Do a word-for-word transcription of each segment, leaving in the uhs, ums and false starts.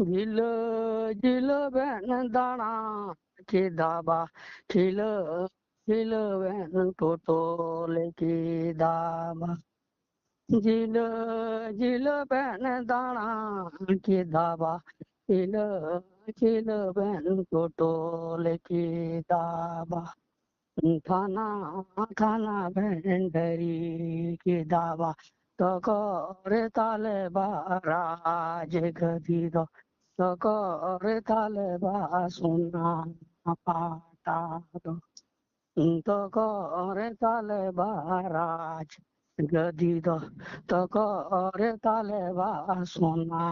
ᱡᱷᱤᱞᱟᱹ ᱡᱷᱤᱞᱟᱹ ᱵᱮᱱ ᱫᱟᱬᱟ ᱠᱮᱫᱟ ᱵᱟ, ᱠᱷᱤᱞᱟᱹ ᱠᱷᱤᱞᱟᱹ ᱵᱮᱱ ᱯᱩᱴᱩᱞ ᱠᱮᱫᱟ ᱵᱟ᱾ ᱡᱷᱤᱞᱟᱹ ᱡᱷᱤᱞᱟᱹ ᱵᱮᱱ ᱫᱟᱬᱟ ᱠᱮᱫᱟ ᱵᱟ, ᱠᱷᱤᱞᱟᱹ ᱠᱷᱤᱞᱟᱹ ᱵᱮᱱ ᱯᱩᱴᱩᱞ ᱠᱮᱫᱟ ᱵᱟ᱾ ᱛᱷᱟᱱᱟ ᱛᱷᱟᱱᱟ ᱵᱮᱱ ᱰᱟᱹᱨᱤ ᱠᱮᱫᱟ ᱵᱟ, ᱛᱚᱠᱚᱨᱮ ᱛᱟᱞᱮ ᱵᱟ ᱨᱟᱡᱽ ᱜᱟᱹᱫᱤ ᱫᱚ, ᱛᱚᱠᱚᱨᱮ ᱛᱟᱞᱮ ᱵᱟ ᱥᱚᱱᱟ ᱯᱟᱴᱟ ᱫᱚ, ᱛᱚᱠᱚᱨᱮ ᱛᱟᱞᱮ ᱵᱟ ᱨᱟᱡᱽ ᱜᱟᱹᱫᱤ ᱫᱚ, ᱛᱚᱠᱚᱨᱮ ᱛᱟᱞᱮ ᱵᱟ ᱥᱚᱱᱟ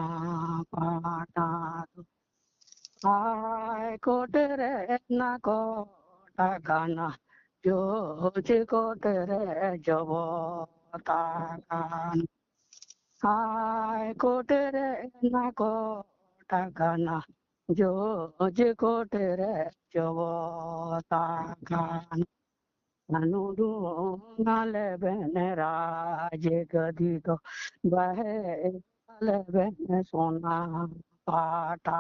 ᱯᱟᱴᱟ ᱫᱚ᱾ ᱦᱟᱭ ᱠᱳᱴ ᱨᱮ ᱱᱟ ᱠᱳᱴ ᱟᱠᱟᱱᱟ, ᱡᱚᱡᱽ ᱠᱳᱴ ᱨᱮ ᱡᱚᱵᱚᱛ ᱟᱠᱟᱱᱟ᱾ ᱦᱟᱭ ᱠᱳᱴ ᱨᱮ ᱱᱟ ᱠᱳᱴ ᱟᱠᱟᱱᱟ, ᱡᱚᱡᱽ ᱠᱳᱴ ᱨᱮ ᱡᱚᱵᱚᱛ ᱟᱠᱟᱱᱟ᱾ ᱱᱩᱰᱩᱝ ᱟᱞᱮ ᱵᱮᱱ ᱨᱟᱡᱽ ᱜᱟᱹᱫᱤ ᱫᱚ, ᱵᱟᱦᱮ ᱟᱞᱮ ᱵᱮᱱ ᱥᱚᱱᱟ ᱯᱟᱴᱟ᱾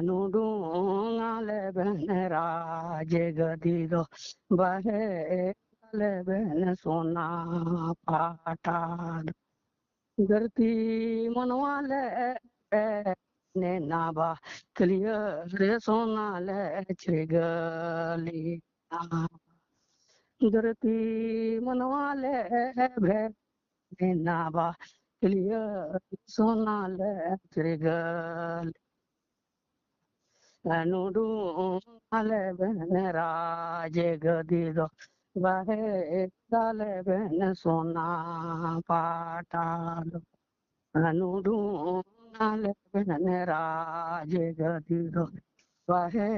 ᱱᱩᱰᱩᱝ ᱟᱞᱮ ᱵᱮᱱ ᱨᱟᱡᱽ ᱜᱟᱹᱫᱤ ᱫᱚ, ᱵᱟᱦᱮ ᱟᱞᱮ ᱵᱮᱱ ᱥᱚᱱᱟ ᱯᱟᱴᱟ ᱫᱚ᱾ ᱫᱷᱟᱹᱨᱛᱤ ᱢᱟᱱᱣᱟ ᱞᱮ ᱮᱱᱮᱱᱟ ᱵᱟ, ᱠᱷᱟᱹᱞᱭᱟᱹ ᱨᱮ ᱥᱚᱱᱟ ᱞᱮ ᱪᱤᱨᱜᱟᱹᱞᱤᱱᱟ᱾ ᱫᱷᱟᱹᱨᱛᱤ ᱢᱟᱱᱣᱟ ᱞᱮ ᱮᱱᱮᱱᱟ ᱵᱟ, ᱠᱷᱟᱹᱞᱭᱟᱹ ᱨᱮ ᱥᱚᱱᱟ ᱞᱮ ᱪᱤᱨᱜᱟᱹᱞ᱾ ᱱᱩᱰᱩᱝ ᱟᱞᱮ ᱵᱮᱱ ᱨᱟᱡᱽ ᱜᱟᱹᱫᱤ ᱫᱚ, ᱵᱟᱦᱮ ᱟᱞᱮ ᱵᱮᱱ ᱥᱚᱱᱟ ᱯᱟᱴᱟ ᱫᱚ᱾ ᱱᱩᱰᱩᱝ ᱟᱞᱮ ᱵᱮᱱ ᱨᱟᱡᱽ ᱜᱟᱹᱫᱤ ᱫᱚ, ᱵᱟᱦᱮ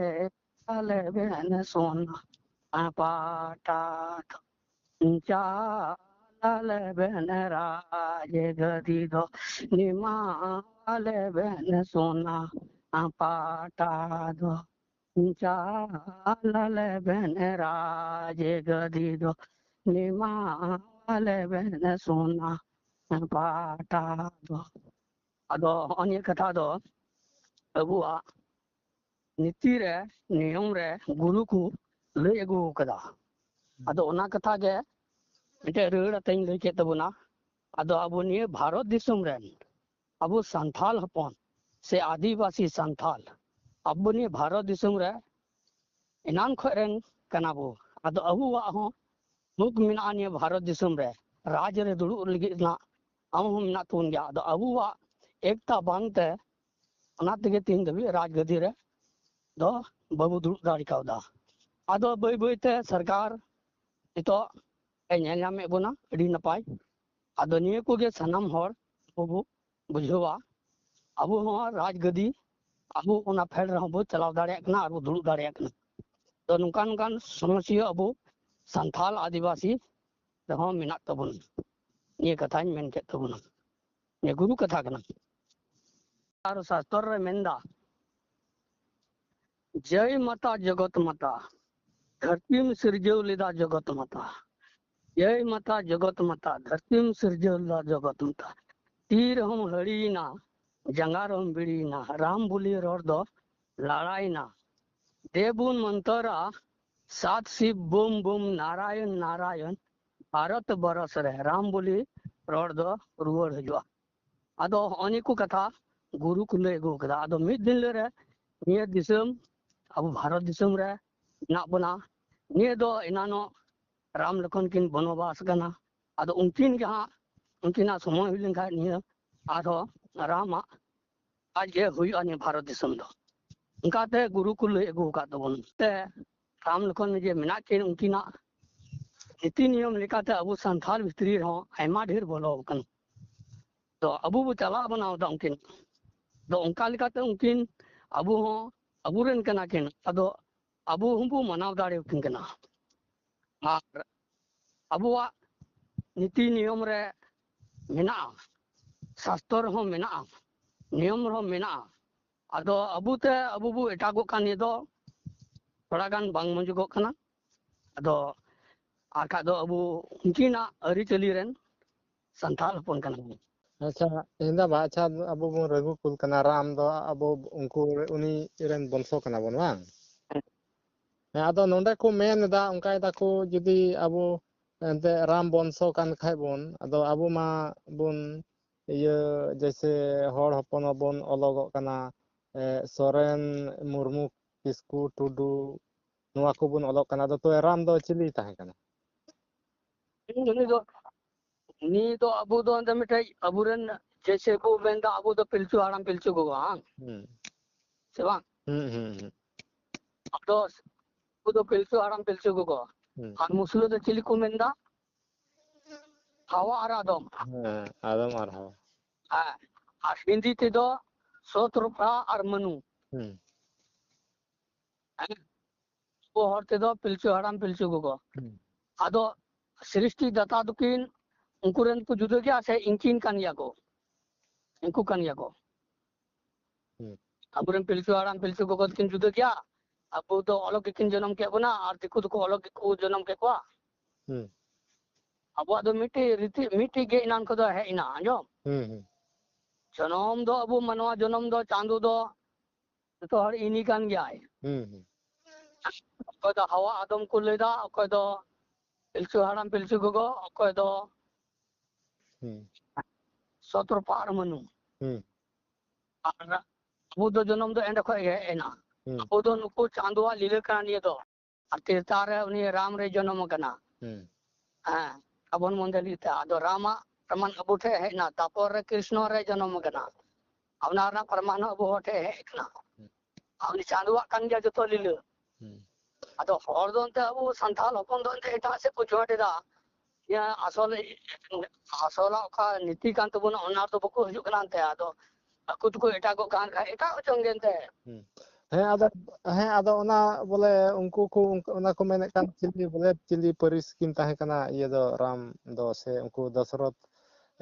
ᱟᱞᱮ ᱵᱮᱱ ᱥᱚᱱᱟ ᱯᱟᱴᱟ ᱫᱚ᱾ ᱪᱟᱞ ᱟᱞᱮ ᱵᱮᱱ ᱨᱟᱡᱽ ᱜᱟᱹᱫᱤ ᱫᱚ, ᱱᱤᱢᱟ ᱟᱞᱮ ᱵᱮᱱ ᱥᱚᱱᱟ ᱯᱟᱴᱟ ᱫᱚ᱾ ᱪᱟᱞ ᱟᱞᱮ ᱵᱮᱱ ᱨᱟᱡᱽ ᱜᱟᱹᱫᱤ ᱫᱚ, ᱱᱤᱢᱟ ᱟᱞᱮ ᱵᱮᱱ ᱥᱚᱱᱟ ᱯᱟᱴᱟ ᱫᱚ᱾ ᱟᱫᱚ ᱦᱚᱸᱜᱼᱚ ᱱᱤᱭᱟᱹ ᱠᱟᱛᱷᱟ ᱫᱚ ᱟᱵᱚᱣᱟᱜ ᱱᱤᱛᱤ ᱨᱮ, ᱱᱤᱭᱚᱢ ᱨᱮ ᱜᱩᱨᱩ ᱠᱚ ᱞᱟᱹᱭ ᱟᱹᱜᱩ ᱟᱠᱟᱫᱟ᱾ ᱟᱫᱚ ᱚᱱᱟ ᱠᱟᱛᱷᱟ ᱜᱮ ᱢᱤᱫᱴᱮᱡ ᱨᱟᱹᱲ ᱟᱛᱮᱧ ᱞᱟᱹᱭ ᱠᱮᱫ ᱛᱟᱵᱚᱱᱟ᱾ ᱟᱫᱚ ᱟᱵᱚ ᱱᱤᱭᱟᱹ ᱵᱷᱟᱨᱚᱛ ᱫᱤᱥᱚᱢ ᱨᱮᱱ ᱟᱵᱚ ᱥᱟᱱᱛᱷᱟᱞ ᱦᱚᱯᱚᱱ ᱥᱮ ᱟᱹᱫᱤᱵᱟᱹᱥᱤ ᱥᱟᱱᱛᱷᱟᱞ, ᱟᱵᱚ ᱱᱤᱭᱟᱹ ᱵᱷᱟᱨᱚᱛ ᱫᱤᱥᱚᱢ ᱨᱮ ᱮᱱᱟᱱ ᱠᱷᱚᱱ ᱨᱮᱱ ᱠᱟᱱᱟ ᱵᱚ᱾ ᱟᱫᱚ ᱟᱵᱚᱣᱟᱜ ᱦᱚᱸ ᱦᱚᱠ ᱢᱮᱱᱟᱜᱼᱟ ᱱᱤᱭᱟᱹ ᱵᱷᱟᱨᱚᱛ ᱫᱤᱥᱚᱢ ᱨᱮ ᱨᱟᱡᱽ ᱨᱮ ᱫᱩᱲᱩᱵ ᱞᱟᱹᱜᱤᱫ ᱨᱮᱱᱟᱜ, ᱟᱵᱚ ᱦᱚᱸ ᱢᱮᱱᱟᱜ ᱛᱟᱵᱚᱱ ᱜᱮᱭᱟ᱾ ᱟᱫᱚ ᱟᱵᱚᱣᱟᱜ ᱮᱠᱛᱟ ᱵᱟᱝᱛᱮ ᱚᱱᱟ ᱛᱮᱜᱮ ᱛᱮᱦᱮᱧ ᱫᱷᱟᱹᱵᱤᱡ ᱨᱟᱡᱽ ᱜᱟᱹᱫᱤ ᱨᱮ ᱫᱚ ᱵᱟᱵᱚ ᱫᱩᱲᱩᱵ ᱫᱟᱲᱮ ᱠᱟᱣᱫᱟ᱾ ᱟᱫᱚ ᱵᱟᱹᱭ ᱵᱟᱹᱭᱛᱮ ᱥᱚᱨᱠᱟᱨ ᱱᱤᱛᱚᱜ ᱮ ᱧᱮᱞ ᱧᱟᱢᱮᱫ ᱵᱚᱱᱟ, ᱟᱹᱰᱤ ᱱᱟᱯᱟᱭ᱾ ᱟᱫᱚ ᱱᱤᱭᱟᱹ ᱠᱚᱜᱮ ᱥᱟᱱᱟᱢ ᱦᱚᱲ ᱵᱚ ᱵᱩᱡᱷᱟᱹᱣᱟ, ᱟᱵᱚ ᱦᱚᱸ ᱨᱟᱡᱽ ᱜᱟᱹᱫᱤ ᱟᱵᱚ ᱚᱱᱟ ᱯᱷᱮᱰ ᱨᱮᱦᱚᱸ ᱵᱚ ᱪᱟᱞᱟᱣ ᱫᱟᱲᱮᱭᱟᱜ ᱠᱟᱱᱟ ᱟᱨ ᱵᱚ ᱫᱩᱲᱩᱵ ᱫᱟᱲᱮᱭᱟᱜ ᱠᱟᱱᱟ᱾ ᱛᱚ ᱱᱚᱝᱠᱟᱱ ᱱᱚᱝᱠᱟᱱ ᱥᱚᱢᱚᱥᱥᱟ ᱟᱵᱚ ᱥᱟᱱᱛᱷᱟᱞ ᱟᱹᱫᱤᱵᱟᱹᱥᱤ ᱨᱮᱦᱚᱸ ᱢᱮᱱᱟᱜ ᱛᱟᱵᱚᱱᱟ᱾ ᱱᱤᱭᱟᱹ ᱠᱟᱛᱷᱟᱧ ᱢᱮᱱ ᱠᱮᱫ ᱛᱟᱵᱚᱱᱟ, ᱱᱤᱭᱟᱹ ᱜᱩᱨᱩ ᱠᱟᱛᱷᱟ ᱠᱟᱱᱟ᱾ ᱟᱨ ᱥᱟᱥᱛᱚᱨ ᱨᱮ ᱢᱮᱱᱫᱟ, ᱡᱟᱹᱭ ᱢᱟᱛᱟ ᱡᱚᱜᱚᱛ ᱢᱟᱛᱟ, ᱫᱷᱟᱹᱨᱛᱤᱢ ᱥᱤᱨᱡᱟᱹᱣ ᱞᱮᱫᱟ ᱡᱚᱜᱚᱛ ᱢᱟᱛᱟ᱾ ᱡᱟᱹᱭ ᱢᱟᱛᱟ ᱡᱚᱜᱚᱛ ᱢᱟᱛᱟ, ᱫᱷᱟᱹᱨᱛᱤᱢ ᱥᱤᱨᱡᱟᱹᱣ ᱞᱮᱫᱟ ᱡᱚᱜᱚᱛ ᱢᱟᱛᱟ᱾ ᱛᱤ ᱨᱮᱦᱚᱸᱢ ᱦᱟᱹᱲᱤᱭᱮᱱᱟ, ᱡᱟᱸᱜᱟ ᱨᱮᱦᱚᱸᱢ ᱵᱤᱲᱤᱭᱮᱱᱟ, ᱨᱟᱢ ᱵᱩᱞᱤ ᱨᱚᱲ ᱫᱚ ᱞᱟᱲᱟᱭᱮᱱᱟ᱾ ᱫᱮᱵᱩᱱ ᱢᱚᱱᱛᱚᱨᱟ, ᱥᱟᱛ ᱥᱤᱵ ᱵᱩᱢ ᱵᱩᱢ, ᱱᱟᱨᱟᱭᱚᱱ ᱱᱟᱨᱟᱭᱚᱱ, ᱵᱷᱟᱨᱚᱛ ᱵᱚᱨᱚᱥ ᱨᱮ ᱨᱟᱢ ᱵᱩᱞᱤ ᱨᱚᱲ ᱫᱚ ᱨᱩᱣᱟᱹᱲ ᱦᱤᱡᱩᱜᱼᱟ᱾ ᱟᱫᱚ ᱦᱚᱸᱜᱼᱚ ᱱᱤᱭᱟᱹ ᱠᱚ ᱠᱟᱛᱷᱟ ᱜᱩᱨᱩ ᱠᱚ ᱞᱟᱹᱭ ᱟᱹᱜᱩ ᱠᱟᱫᱟ᱾ ᱟᱫᱚ ᱢᱤᱫ ᱫᱤᱱ ᱦᱤᱞᱳᱜ ᱨᱮ ᱱᱤᱭᱟᱹ ᱫᱤᱥᱚᱢ, ᱟᱵᱚ ᱵᱷᱟᱨᱚᱛ ᱫᱤᱥᱚᱢ ᱨᱮ ᱢᱮᱱᱟᱜ ᱵᱚᱱᱟ᱾ ᱱᱤᱭᱟᱹ ᱫᱚ ᱮᱱᱟᱱᱚᱜ ᱨᱟᱢ ᱞᱚᱠᱷᱚᱱ ᱠᱤᱱ ᱵᱚᱱᱚᱵᱟᱥ ᱠᱟᱱᱟ᱾ ᱟᱫᱚ ᱩᱱᱠᱤᱱ ᱜᱮ ᱦᱟᱸᱜ, ᱩᱱᱠᱤᱱᱟᱜ ᱥᱚᱢᱚᱭ ᱦᱩᱭ ᱞᱮᱱᱠᱷᱟᱱ ᱱᱤᱭᱟᱹ ᱟᱨᱦᱚᱸ ᱨᱟᱢᱟᱜ ᱟᱡ ᱜᱮ ᱦᱩᱭᱩᱜᱼᱟ ᱱᱤᱭᱟᱹ ᱵᱷᱟᱨᱚᱛ ᱫᱤᱥᱚᱢ ᱫᱚ᱾ ᱚᱱᱠᱟᱛᱮ ᱜᱩᱨᱩ ᱠᱚ ᱞᱟᱹᱭ ᱟᱹᱜᱩ ᱟᱠᱟᱫ ᱛᱟᱵᱚᱱ ᱛᱮ, ᱨᱟᱢ ᱞᱚᱠᱷᱚᱱ ᱡᱮ ᱢᱮᱱᱟᱜ ᱠᱤᱱ, ᱩᱱᱠᱤᱱᱟᱜ ᱱᱤᱛᱤ ᱱᱤᱭᱚᱢ ᱞᱮᱠᱟᱛᱮ ᱟᱵᱚ ᱥᱟᱱᱛᱷᱟᱞ ᱵᱷᱤᱛᱨᱤ ᱨᱮᱦᱚᱸ ᱟᱭᱢᱟ ᱰᱷᱮᱨ ᱵᱚᱞᱚ ᱟᱠᱟᱱᱟ᱾ ᱛᱚ ᱟᱵᱚ ᱵᱚ ᱪᱟᱞᱟᱜ ᱵᱚᱱᱟ ᱟᱫᱚ ᱩᱱᱠᱤᱱ ᱫᱚ ᱚᱱᱠᱟ ᱞᱮᱠᱟᱛᱮ ᱩᱱᱠᱤᱱ ᱟᱵᱚ ᱦᱚᱸ ᱟᱵᱚᱨᱮᱱ ᱠᱟᱱᱟ ᱠᱤᱱ, ᱟᱫᱚ ᱟᱵᱚ ᱦᱚᱸᱵᱚ ᱢᱟᱱᱟᱣ ᱫᱟᱲᱮᱭᱟᱠᱤᱱ ᱠᱟᱱᱟ᱾ ᱟᱨ ᱟᱵᱚᱣᱟᱜ ᱱᱤᱛᱤ ᱱᱤᱭᱚᱢ ᱨᱮ ᱢᱮᱱᱟᱜᱼᱟ, ᱥᱟᱥᱛᱚ ᱨᱮᱦᱚᱸ ᱢᱮᱱᱟᱜᱼᱟ, ᱱᱤᱭᱚᱢ ᱨᱮᱦᱚᱸ ᱢᱮᱱᱟᱜᱼᱟ᱾ ᱟᱫᱚ ᱟᱵᱚᱛᱮ ᱟᱵᱚ ᱵᱚ ᱮᱴᱟᱜᱚᱜ ᱠᱟᱱ, ᱱᱤᱭᱟᱹ ᱫᱚ ᱛᱷᱚᱲᱟ ᱜᱟᱱ ᱵᱟᱝ ᱢᱚᱡᱚᱜᱚᱜ ᱠᱟᱱᱟ᱾ ᱟᱫᱚ ᱟᱨ ᱠᱷᱟᱡ ᱫᱚ ᱟᱵᱚ ᱩᱱᱠᱤᱱᱟᱜ ᱟᱹᱨᱤᱪᱟᱹᱞᱤ ᱨᱮᱱ ᱥᱟᱱᱛᱟᱲ ᱦᱚᱯᱚᱱ ᱠᱟᱱᱟ ᱵᱚᱱ᱾ ᱟᱪᱪᱷᱟ, ᱦᱮᱸᱫᱟ ᱵᱟ, ᱟᱪᱪᱷᱟ, ᱟᱵᱚ ᱵᱚᱱ ᱨᱟᱹᱜᱷᱩ ᱠᱩᱞ ᱠᱟᱱᱟ, ᱨᱟᱢ ᱫᱚ ᱟᱵᱚ ᱩᱱᱠᱩ ᱩᱱᱤ ᱨᱮᱱ ᱵᱚᱝᱥᱚ ᱠᱟᱱᱟ ᱵᱚᱱ, ᱵᱟᱝ? ᱦᱮᱸ᱾ ᱦᱮᱸ, ᱟᱫᱚ ᱱᱚᱰᱮ ᱠᱚ ᱢᱮᱱ ᱮᱫᱟ, ᱚᱱᱠᱟᱭ ᱫᱟᱠᱚ, ᱡᱩᱫᱤ ᱟᱵᱚ ᱮᱱᱛᱮ ᱨᱟᱢ ᱵᱚᱝᱥᱚ ᱠᱟᱱ ᱠᱷᱟᱡ ᱵᱚᱱ, ᱟᱫᱚ ᱟᱵᱚ ᱢᱟ ᱵᱚᱱ ᱤᱭᱟᱹ, ᱡᱮᱭᱥᱮ ᱦᱚᱲ ᱦᱚᱯᱚᱱ ᱢᱟᱵᱚᱱ ᱚᱞᱚᱜᱚᱜ ᱠᱟᱱᱟ, ᱮ, ᱥᱚᱨᱮᱱ, ᱢᱩᱨᱢᱩ, ᱠᱤᱥᱠᱩ, ᱴᱩᱰᱩ, ᱱᱚᱣᱟ ᱠᱚᱵᱚᱱ ᱚᱞᱚᱜ ᱠᱟᱱᱟ᱾ ᱟᱫᱚ ᱛᱚᱵᱮ ᱨᱟᱢ ᱫᱚ ᱪᱤᱞᱤ ᱛᱟᱦᱮᱸ ᱠᱟᱱᱟ? ᱩᱱᱤ ᱫᱚ, ᱩᱱᱤ ᱫᱚ ᱟᱵᱚ ᱫᱚ ᱮᱱᱛᱮ ᱢᱤᱫᱴᱮᱡ ᱟᱵᱚᱨᱮᱱ, ᱡᱮᱭᱥᱮ ᱠᱚ ᱢᱮᱱᱫᱟ, ᱟᱵᱚ ᱫᱚ ᱯᱤᱞᱪᱩ ᱦᱟᱲᱟᱢ ᱯᱤᱞᱪᱩ ᱜᱚᱜᱚ, ᱦᱟᱝ? ᱦᱩᱸ᱾ ᱥᱮ ᱵᱟᱝ? ᱦᱩᱸ, ᱦᱩᱸ, ᱦᱩᱸ᱾ ᱟᱵᱚ ᱫᱚ, ᱟᱵᱚ ᱫᱚ ᱯᱤᱞᱪᱩ ᱦᱟᱲᱟᱢ ᱯᱤᱞᱪᱩ ᱜᱚᱜᱚ᱾ ᱦᱩᱸ᱾ ᱟᱨ ᱢᱩᱥᱞᱟᱹ ᱫᱚ ᱪᱤᱞᱤ ᱠᱚ ᱢᱮᱱᱫᱟ? ᱦᱟᱣᱟ ᱟᱨ ᱟᱫᱚᱢ᱾ ᱦᱮᱸ, ᱟᱫᱚᱢ ᱟᱨ ᱦᱟᱣᱟ᱾ ᱦᱮᱸ, ᱟᱨ ᱦᱤᱱᱫᱤ ᱛᱮᱫᱚ ᱥᱚᱛᱨᱩᱯᱟ ᱟᱨ ᱢᱟᱱᱩ᱾ ᱦᱩᱸ᱾ ᱦᱮᱸ, ᱟᱵᱚ ᱦᱚᱲ ᱛᱮᱫᱚ ᱯᱤᱞᱪᱩ ᱦᱟᱲᱟᱢ ᱯᱤᱞᱪᱩ ᱜᱚᱜᱚ᱾ ᱦᱩᱸ᱾ ᱟᱫᱚ ᱥᱨᱤᱥᱴᱤ ᱫᱟᱛᱟ ᱫᱚᱠᱤᱱ ᱩᱱᱠᱩ ᱨᱮᱱ ᱠᱚ ᱡᱩᱫᱟᱹ ᱜᱮᱭᱟ ᱥᱮ ᱤᱱᱠᱤᱱ ᱠᱟᱱ ᱜᱮᱭᱟ ᱠᱚ? ᱩᱱᱠᱩ ᱠᱟᱱ ᱜᱮᱭᱟ ᱠᱚ᱾ ᱦᱩᱸ᱾ ᱟᱵᱚᱨᱮᱱ ᱯᱤᱞᱪᱩ ᱦᱟᱲᱟᱢ ᱯᱤᱞᱪᱩ ᱜᱚᱜᱚ ᱫᱚᱠᱤᱱ ᱡᱩᱫᱟᱹ ᱜᱮᱭᱟ᱾ ᱟᱵᱚ ᱫᱚ ᱚᱞᱚᱜ ᱜᱮᱠᱤᱱ ᱡᱚᱱᱚᱢ ᱠᱮᱫ ᱵᱚᱱᱟ, ᱟᱨ ᱫᱤᱠᱩ ᱫᱚᱠᱚ ᱚᱞᱚᱜ ᱜᱮᱠᱚ ᱡᱚᱱᱚᱢ ᱠᱮᱫ ᱠᱚᱣᱟ᱾ ᱦᱩᱸ᱾ ᱟᱵᱚᱣᱟᱜ ᱫᱚ ᱢᱤᱫᱴᱤᱡ ᱨᱤᱛᱤ, ᱢᱤᱫᱴᱤᱡ ᱜᱮ ᱮᱱᱟᱝ ᱠᱷᱚᱱ ᱫᱚ ᱦᱮᱡ ᱮᱱᱟ, ᱟᱸᱡᱚᱢ? ᱦᱩᱸ, ᱦᱩᱸ᱾ ᱡᱚᱱᱚᱢ ᱫᱚ ᱟᱵᱚ ᱢᱟᱱᱣᱟ ᱡᱚᱱᱚᱢ ᱫᱚ ᱪᱟᱸᱫᱚ ᱫᱚ ᱡᱚᱛᱚ ᱦᱚᱲ ᱤᱱᱤ ᱠᱟᱱ ᱜᱮᱭᱟᱭ᱾ ᱦᱩᱸ, ᱦᱩᱸ᱾ ᱚᱠᱚᱭ ᱫᱚ ᱦᱟᱣᱟ ᱟᱫᱚᱢ ᱠᱚ ᱞᱟᱹᱭᱫᱟ, ᱚᱠᱚᱭ ᱫᱚ ᱯᱤᱞᱪᱩ ᱦᱟᱲᱟᱢ ᱯᱤᱞᱪᱩ ᱜᱚᱜᱚ, ᱚᱠᱚᱭ ᱫᱚ ᱦᱩᱸ᱾ ᱥᱚᱛᱨᱚᱯᱟ ᱟᱨ ᱢᱟᱹᱱᱩ᱾ ᱦᱩᱸ᱾ ᱟᱨ ᱟᱵᱚ ᱫᱚ ᱡᱚᱱᱚᱢ ᱫᱚ ᱮᱸᱰᱮ ᱠᱷᱚᱡ ᱜᱮ ᱦᱮᱡ ᱮᱱᱟ᱾ ᱦᱩᱸ᱾ ᱟᱵᱚ ᱫᱚ ᱱᱩᱠᱩ ᱪᱟᱸᱫᱚᱣᱟᱜ ᱞᱤᱞᱟᱹ ᱠᱟᱱᱟ ᱱᱤᱭᱟᱹ ᱫᱚ᱾ ᱟᱨ ᱛᱤᱨᱛᱟ ᱨᱮ ᱩᱱᱤ ᱨᱟᱢ ᱨᱮ ᱡᱚᱱᱚᱢ ᱟᱠᱟᱱᱟ᱾ ᱦᱩᱸ᱾ ᱦᱮᱸ, ᱨᱟᱵᱚᱱ ᱢᱚᱱᱫᱤᱨ ᱛᱮ᱾ ᱟᱫᱚ ᱨᱟᱢᱟᱜ ᱯᱨᱚᱢᱟᱱ ᱟᱵᱚ ᱴᱷᱮᱡ ᱦᱮᱡ ᱮᱱᱟ, ᱛᱟᱯᱚᱨ ᱨᱮ ᱠᱨᱤᱥᱱᱚ ᱨᱮ ᱡᱚᱱᱚᱢ ᱟᱠᱟᱱᱟ᱾ ᱚᱱᱟ ᱨᱮᱱᱟᱜ ᱯᱨᱚᱢᱟᱱ ᱦᱚᱸ ᱟᱵᱚ ᱦᱚᱲ ᱴᱷᱮᱡ ᱦᱮᱡ ᱟᱠᱟᱱᱟ᱾ ᱦᱩᱸ᱾ ᱟᱨ ᱩᱱᱤ ᱪᱟᱸᱫᱚᱣᱟᱜ ᱠᱟᱱ ᱜᱮᱭᱟ ᱡᱚᱛᱚ ᱞᱤᱞᱟᱹ᱾ ᱦᱩᱸ᱾ ᱟᱫᱚ ᱦᱚᱲ ᱫᱚ ᱮᱱᱛᱮ ᱟᱵᱚ ᱥᱟᱱᱛᱟᱲ ᱦᱚᱯᱚᱱ ᱫᱚ ᱮᱱᱛᱮ ᱮᱴᱟᱜ ᱥᱮᱫ ᱠᱚ ᱡᱚᱦᱚᱲ ᱮᱫᱟ᱾ ᱤᱭᱟᱹ ᱟᱥᱚᱞ, ᱟᱥᱚᱞᱟᱜ ᱚᱠᱟ ᱱᱤᱛᱤ ᱠᱟᱱ ᱛᱟᱵᱚᱱᱟ, ᱚᱱᱟ ᱨᱮᱫᱚ ᱵᱟᱠᱚ ᱦᱤᱡᱩᱜ ᱠᱟᱱᱟ ᱮᱱᱛᱮ᱾ ᱟᱫᱚ ᱟᱠᱚ ᱛᱮᱠᱚ ᱮᱴᱟᱜᱚᱜ ᱠᱟᱱ ᱠᱷᱟᱡ ᱮᱴᱟᱜ ᱦᱚᱪᱚᱝ ᱜᱮ ᱮᱱᱛᱮ᱾ ᱦᱩᱸ᱾ ᱦᱮᱸ, ᱟᱫᱚ, ᱦᱮᱸ, ᱟᱫᱚ ᱚᱱᱟ ᱵᱚᱞᱮ ᱩᱱᱠᱩ ᱠᱚ, ᱩᱱᱠᱩ, ᱚᱱᱟ ᱠᱚ ᱢᱮᱱᱮᱫ ᱠᱟᱱ ᱪᱤᱞᱤ ᱵᱚᱞᱮ, ᱪᱤᱞᱤ ᱯᱟᱹᱨᱤᱥ ᱠᱤᱱ ᱛᱟᱦᱮᱸ ᱠᱟᱱᱟ ᱤᱭᱟᱹ ᱫᱚ, ᱨᱟᱢ ᱫᱚ, ᱥᱮ ᱩᱱᱠᱩ ᱫᱚᱥᱚᱨᱚᱛᱷ,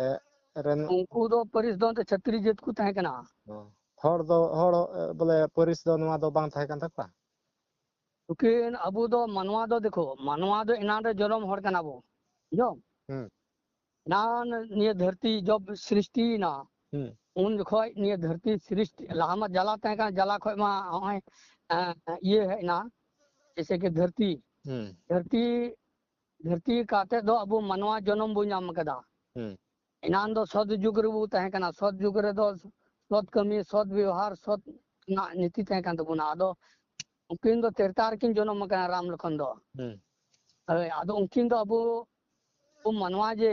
ᱮ, ᱨᱮᱱ? ᱩᱱᱠᱩ ᱫᱚ ᱯᱟᱹᱨᱤᱥ ᱫᱚ ᱮᱱᱛᱮ ᱪᱷᱟᱹᱛᱨᱤ ᱡᱟᱹᱛ ᱠᱚ ᱛᱟᱦᱮᱸ ᱠᱟᱱᱟ᱾ ᱚ᱾ ᱦᱚᱲ ᱫᱚ, ᱦᱚᱲ, ᱮ, ᱵᱚᱞᱮ ᱯᱟᱹᱨᱤᱥ ᱫᱚ ᱱᱚᱣᱟ ᱫᱚ ᱵᱟᱝ ᱛᱟᱦᱮᱸ ᱠᱟᱱ ᱛᱟᱠᱚᱣᱟ? ᱱᱩᱠᱤᱱ ᱟᱵᱚ ᱫᱚ ᱢᱟᱱᱣᱟ ᱫᱚ ᱫᱮᱠᱷᱚ, ᱢᱟᱱᱣᱟ ᱫᱚ ᱮᱱᱟᱱ ᱨᱮ ᱡᱚᱱᱚᱢ ᱦᱚᱲ ᱠᱟᱱᱟ ᱵᱚ᱾ ᱵᱩᱡᱷᱟᱹᱣ? ᱦᱩᱸ᱾ ᱮᱱᱟᱱ ᱱᱤᱭᱟᱹ ᱫᱷᱟᱹᱨᱛᱤ ᱡᱚᱵ ᱥᱨᱤᱥᱴᱤᱭᱮᱱᱟ, ᱦᱩᱸ᱾ ᱩᱱ ᱡᱚᱠᱷᱚᱡ ᱱᱤᱭᱟᱹ ᱫᱷᱟᱹᱨᱛᱤ ᱥᱨᱤᱥᱴᱤ, ᱞᱟᱦᱟ ᱢᱟ ᱡᱟᱞᱟ ᱛᱟᱦᱮᱸ ᱠᱟᱱᱟ, ᱡᱟᱞᱟ ᱠᱷᱚᱡ ᱢᱟ ᱦᱚᱸᱜᱼᱚᱭ, ᱮᱸ, ᱤᱭᱟᱹ ᱦᱮᱡ ᱮᱱᱟ, ᱡᱮᱭᱥᱮ ᱠᱤ ᱫᱷᱟᱹᱨᱛᱤ᱾ ᱦᱩᱸ᱾ ᱫᱷᱟᱹᱨᱛᱤ, ᱫᱷᱟᱹᱨᱛᱤ ᱠᱟᱛᱮ ᱫᱚ ᱟᱵᱚ ᱢᱟᱱᱣᱟ ᱡᱚᱱᱚᱢ ᱵᱚ ᱧᱟᱢ ᱠᱟᱫᱟ᱾ ᱦᱩᱸ᱾ ᱮᱱᱟᱱ ᱫᱚ ᱥᱚᱛ ᱡᱩᱜᱽ ᱨᱮᱵᱚ ᱛᱟᱦᱮᱸ ᱠᱟᱱᱟ᱾ ᱥᱚᱛ ᱡᱩᱜᱽ ᱨᱮᱫᱚ ᱥᱚᱛ ᱠᱟᱹᱢᱤ, ᱥᱚᱛ ᱵᱮᱣᱦᱟᱨ, ᱥᱚᱛ ᱨᱮᱱᱟᱜ ᱱᱤᱛᱤ ᱛᱟᱦᱮᱸ ᱠᱟᱱ ᱛᱟᱵᱚᱱᱟ᱾ ᱟᱫᱚ ᱩᱱᱠᱤᱱ ᱫᱚ ᱛᱨᱮᱛᱟ ᱨᱮᱠᱤᱱ ᱡᱚᱱᱚᱢ ᱟᱠᱟᱱᱟ, ᱨᱟᱢ ᱞᱚᱠᱷᱚᱱ ᱫᱚ᱾ ᱦᱩᱸ᱾ ᱦᱳᱭ, ᱟᱫᱚ ᱩᱱᱠᱤᱱ ᱫᱚ ᱟᱵᱚ, ᱟᱵᱚ ᱢᱟᱱᱣᱟ ᱡᱮ,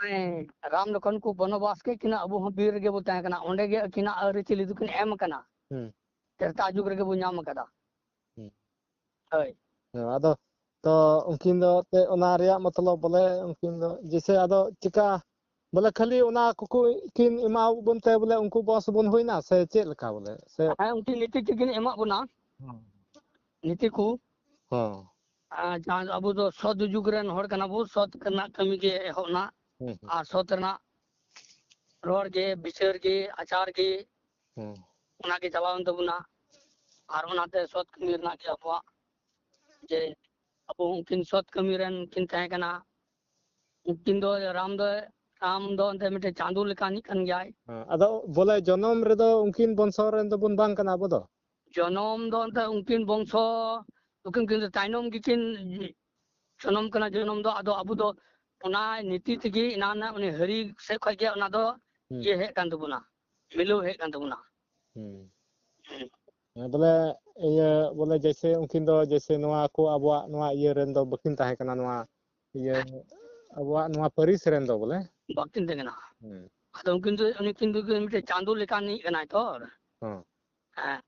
ᱦᱮᱸ, ᱨᱟᱢ ᱞᱚᱠᱷᱚᱱ ᱠᱚ ᱵᱚᱱᱚᱵᱟᱥ ᱠᱮᱫ ᱠᱤᱱᱟ, ᱟᱵᱚ ᱦᱚᱸ ᱵᱤᱨ ᱨᱮᱜᱮ ᱵᱚ ᱛᱟᱦᱮᱸ ᱠᱟᱱᱟ, ᱚᱸᱰᱮ ᱜᱮ ᱟᱹᱠᱤᱱᱟᱜ ᱟᱹᱨᱤᱪᱟᱹᱞᱤ ᱫᱚᱠᱤᱱ ᱮᱢ ᱟᱠᱟᱱᱟ᱾ ᱦᱩᱸ᱾ ᱛᱨᱮᱛᱟ ᱡᱩᱜᱽ ᱨᱮᱜᱮ ᱵᱚ ᱧᱟᱢ ᱟᱠᱟᱫᱟ᱾ ᱦᱩᱸ᱾ ᱦᱳᱭ᱾ ᱦᱮᱸ, ᱟᱫᱚ ᱛᱚ ᱩᱱᱠᱤᱱ ᱫᱚ ᱮᱱᱛᱮᱫ ᱚᱱᱟ ᱨᱮᱭᱟᱜ ᱢᱚᱛᱞᱚᱵ ᱵᱚᱞᱮ ᱩᱱᱠᱤᱱ ᱫᱚ ᱡᱮᱭᱥᱮ ᱟᱫᱚ ᱪᱤᱠᱟ ᱵᱚᱞᱮ ᱠᱷᱟᱹᱞᱤ ᱚᱱᱟ ᱠᱚᱠᱚ ᱠᱤᱱ ᱮᱢᱟ ᱵᱚᱱ ᱛᱮ ᱵᱚᱞᱮ ᱩᱱᱠᱩ ᱵᱚᱝᱥ ᱵᱚᱱ ᱦᱩᱭᱱᱟ ᱥᱮ ᱪᱮᱫ ᱞᱮᱠᱟ ᱵᱚᱞᱮ? ᱥᱮ ᱦᱮᱸ, ᱩᱱᱠᱤᱱ ᱱᱤᱛᱤ ᱠᱤᱱ ᱮᱢᱟᱜ ᱵᱚᱱᱟ᱾ ᱦᱮᱸ᱾ ᱱᱤᱛᱤ ᱠᱚ᱾ ᱦᱮᱸ᱾ ᱟᱨ ᱡᱟᱦᱟᱸ ᱟᱵᱚ ᱫᱚ ᱥᱚᱛ ᱡᱩᱜᱽ ᱨᱮᱱ ᱦᱚᱲ ᱠᱟᱱᱟ ᱵᱚ, ᱥᱚᱛ ᱨᱮᱱᱟᱜ ᱠᱟᱹᱢᱤ ᱜᱮ ᱮᱦᱚᱵ ᱮᱱᱟ᱾ ᱦᱩᱸ, ᱦᱩᱸ᱾ ᱟᱨ ᱥᱚᱛ ᱨᱮᱱᱟᱜ ᱨᱚᱲ ᱜᱮ, ᱵᱤᱪᱟᱹᱨ ᱜᱮ, ᱟᱪᱟᱨ ᱜᱮ, ᱦᱩᱸ᱾ ᱚᱱᱟ ᱜᱮ ᱪᱟᱞᱟᱣᱮᱱ ᱛᱟᱵᱚᱱᱟ᱾ ᱟᱨ ᱚᱱᱟᱛᱮ ᱥᱚᱛ ᱠᱟᱹᱢᱤ ᱨᱮᱱᱟᱜ ᱜᱮ ᱟᱵᱚᱣᱟᱜ, ᱡᱮ ᱟᱵᱚ ᱩᱱᱠᱤᱱ ᱥᱚᱛ ᱠᱟᱹᱢᱤ ᱨᱮᱱ ᱠᱤᱱ ᱛᱟᱦᱮᱸ ᱠᱟᱱᱟ᱾ ᱩᱱᱠᱤᱱ ᱫᱚ, ᱨᱟᱢ ᱫᱚ, ᱨᱟᱢ ᱫᱚ ᱮᱱᱛᱮ ᱢᱤᱫᱴᱮᱡ ᱪᱟᱸᱫᱳ ᱞᱮᱠᱟᱱᱤᱡ ᱠᱟᱱ ᱜᱮᱭᱟᱭ᱾ ᱦᱮᱸ, ᱟᱫᱚ ᱵᱚᱞᱮ ᱡᱚᱱᱚᱢ ᱨᱮᱫᱚ ᱩᱱᱠᱤᱱ ᱵᱚᱝᱥᱚ ᱨᱮᱱ ᱫᱚᱵᱚᱱ ᱵᱟᱝ ᱠᱟᱱᱟ ᱟᱵᱚ ᱫᱚ? ᱡᱚᱱᱚᱢ ᱫᱚ ᱮᱱᱛᱮ ᱩᱱᱠᱤᱱ ᱵᱚᱝᱥᱚ, ᱩᱱᱠᱤᱱ ᱠᱤᱱ ᱛᱟᱭᱱᱚᱢ ᱜᱮᱠᱤᱱ ᱡᱚᱱᱚᱢ ᱠᱟᱱᱟ᱾ ᱡᱚᱱᱚᱢ ᱫᱚ ᱟᱫᱚ ᱟᱵᱚ ᱫᱚ ᱚᱱᱟ ᱱᱤᱛᱤ ᱛᱮᱜᱮ ᱮᱱᱟᱱ ᱩᱱᱤ ᱦᱟᱹᱨᱤ ᱥᱮᱫ ᱠᱷᱚᱡ ᱜᱮ ᱚᱱᱟ ᱫᱚ ᱦᱩᱸ᱾ ᱤᱭᱟᱹ ᱦᱮᱡ ᱠᱟᱱ ᱛᱟᱵᱚᱱᱟ, ᱢᱤᱞᱟᱹᱣ ᱦᱮᱡ ᱠᱟᱱ ᱛᱟᱵᱚᱱᱟ᱾ ᱦᱩᱸ᱾ ᱦᱩᱸ᱾ ᱦᱮᱸ, ᱵᱚᱞᱮ ᱤᱭᱟᱹ ᱵᱚᱞᱮ ᱡᱮᱭᱥᱮ ᱩᱱᱠᱤᱱ ᱫᱚ ᱡᱮᱭᱥᱮ ᱱᱚᱣᱟ ᱠᱚ ᱟᱵᱚᱣᱟᱜ ᱱᱚᱣᱟ ᱤᱭᱟᱹ ᱨᱮᱱ ᱫᱚ ᱵᱟᱹᱠᱤᱱ ᱛᱟᱦᱮᱸ ᱠᱟᱱᱟ, ᱱᱚᱣᱟ ᱤᱭᱟᱹ ᱟᱵᱚᱣᱟᱜ ᱱᱚᱣᱟ ᱯᱟᱹᱨᱤᱥ ᱨᱮᱱ ᱫᱚ ᱵᱚᱞᱮ᱾ ᱵᱟᱹᱠᱤᱱ ᱛᱟᱦᱮᱸ ᱠᱟᱱᱟ᱾ ᱦᱩᱸ᱾ ᱟᱫᱚ ᱩᱱᱠᱤᱱ ᱫᱚ, ᱩᱱᱠᱤᱱ ᱫᱚ ᱢᱤᱫᱴᱮᱡ ᱪᱟᱸᱫᱳ ᱞᱮᱠᱟᱱᱤᱡ ᱠᱟᱱᱟᱭ ᱛᱚ᱾ ᱦᱮᱸ᱾ ᱦᱮᱸ᱾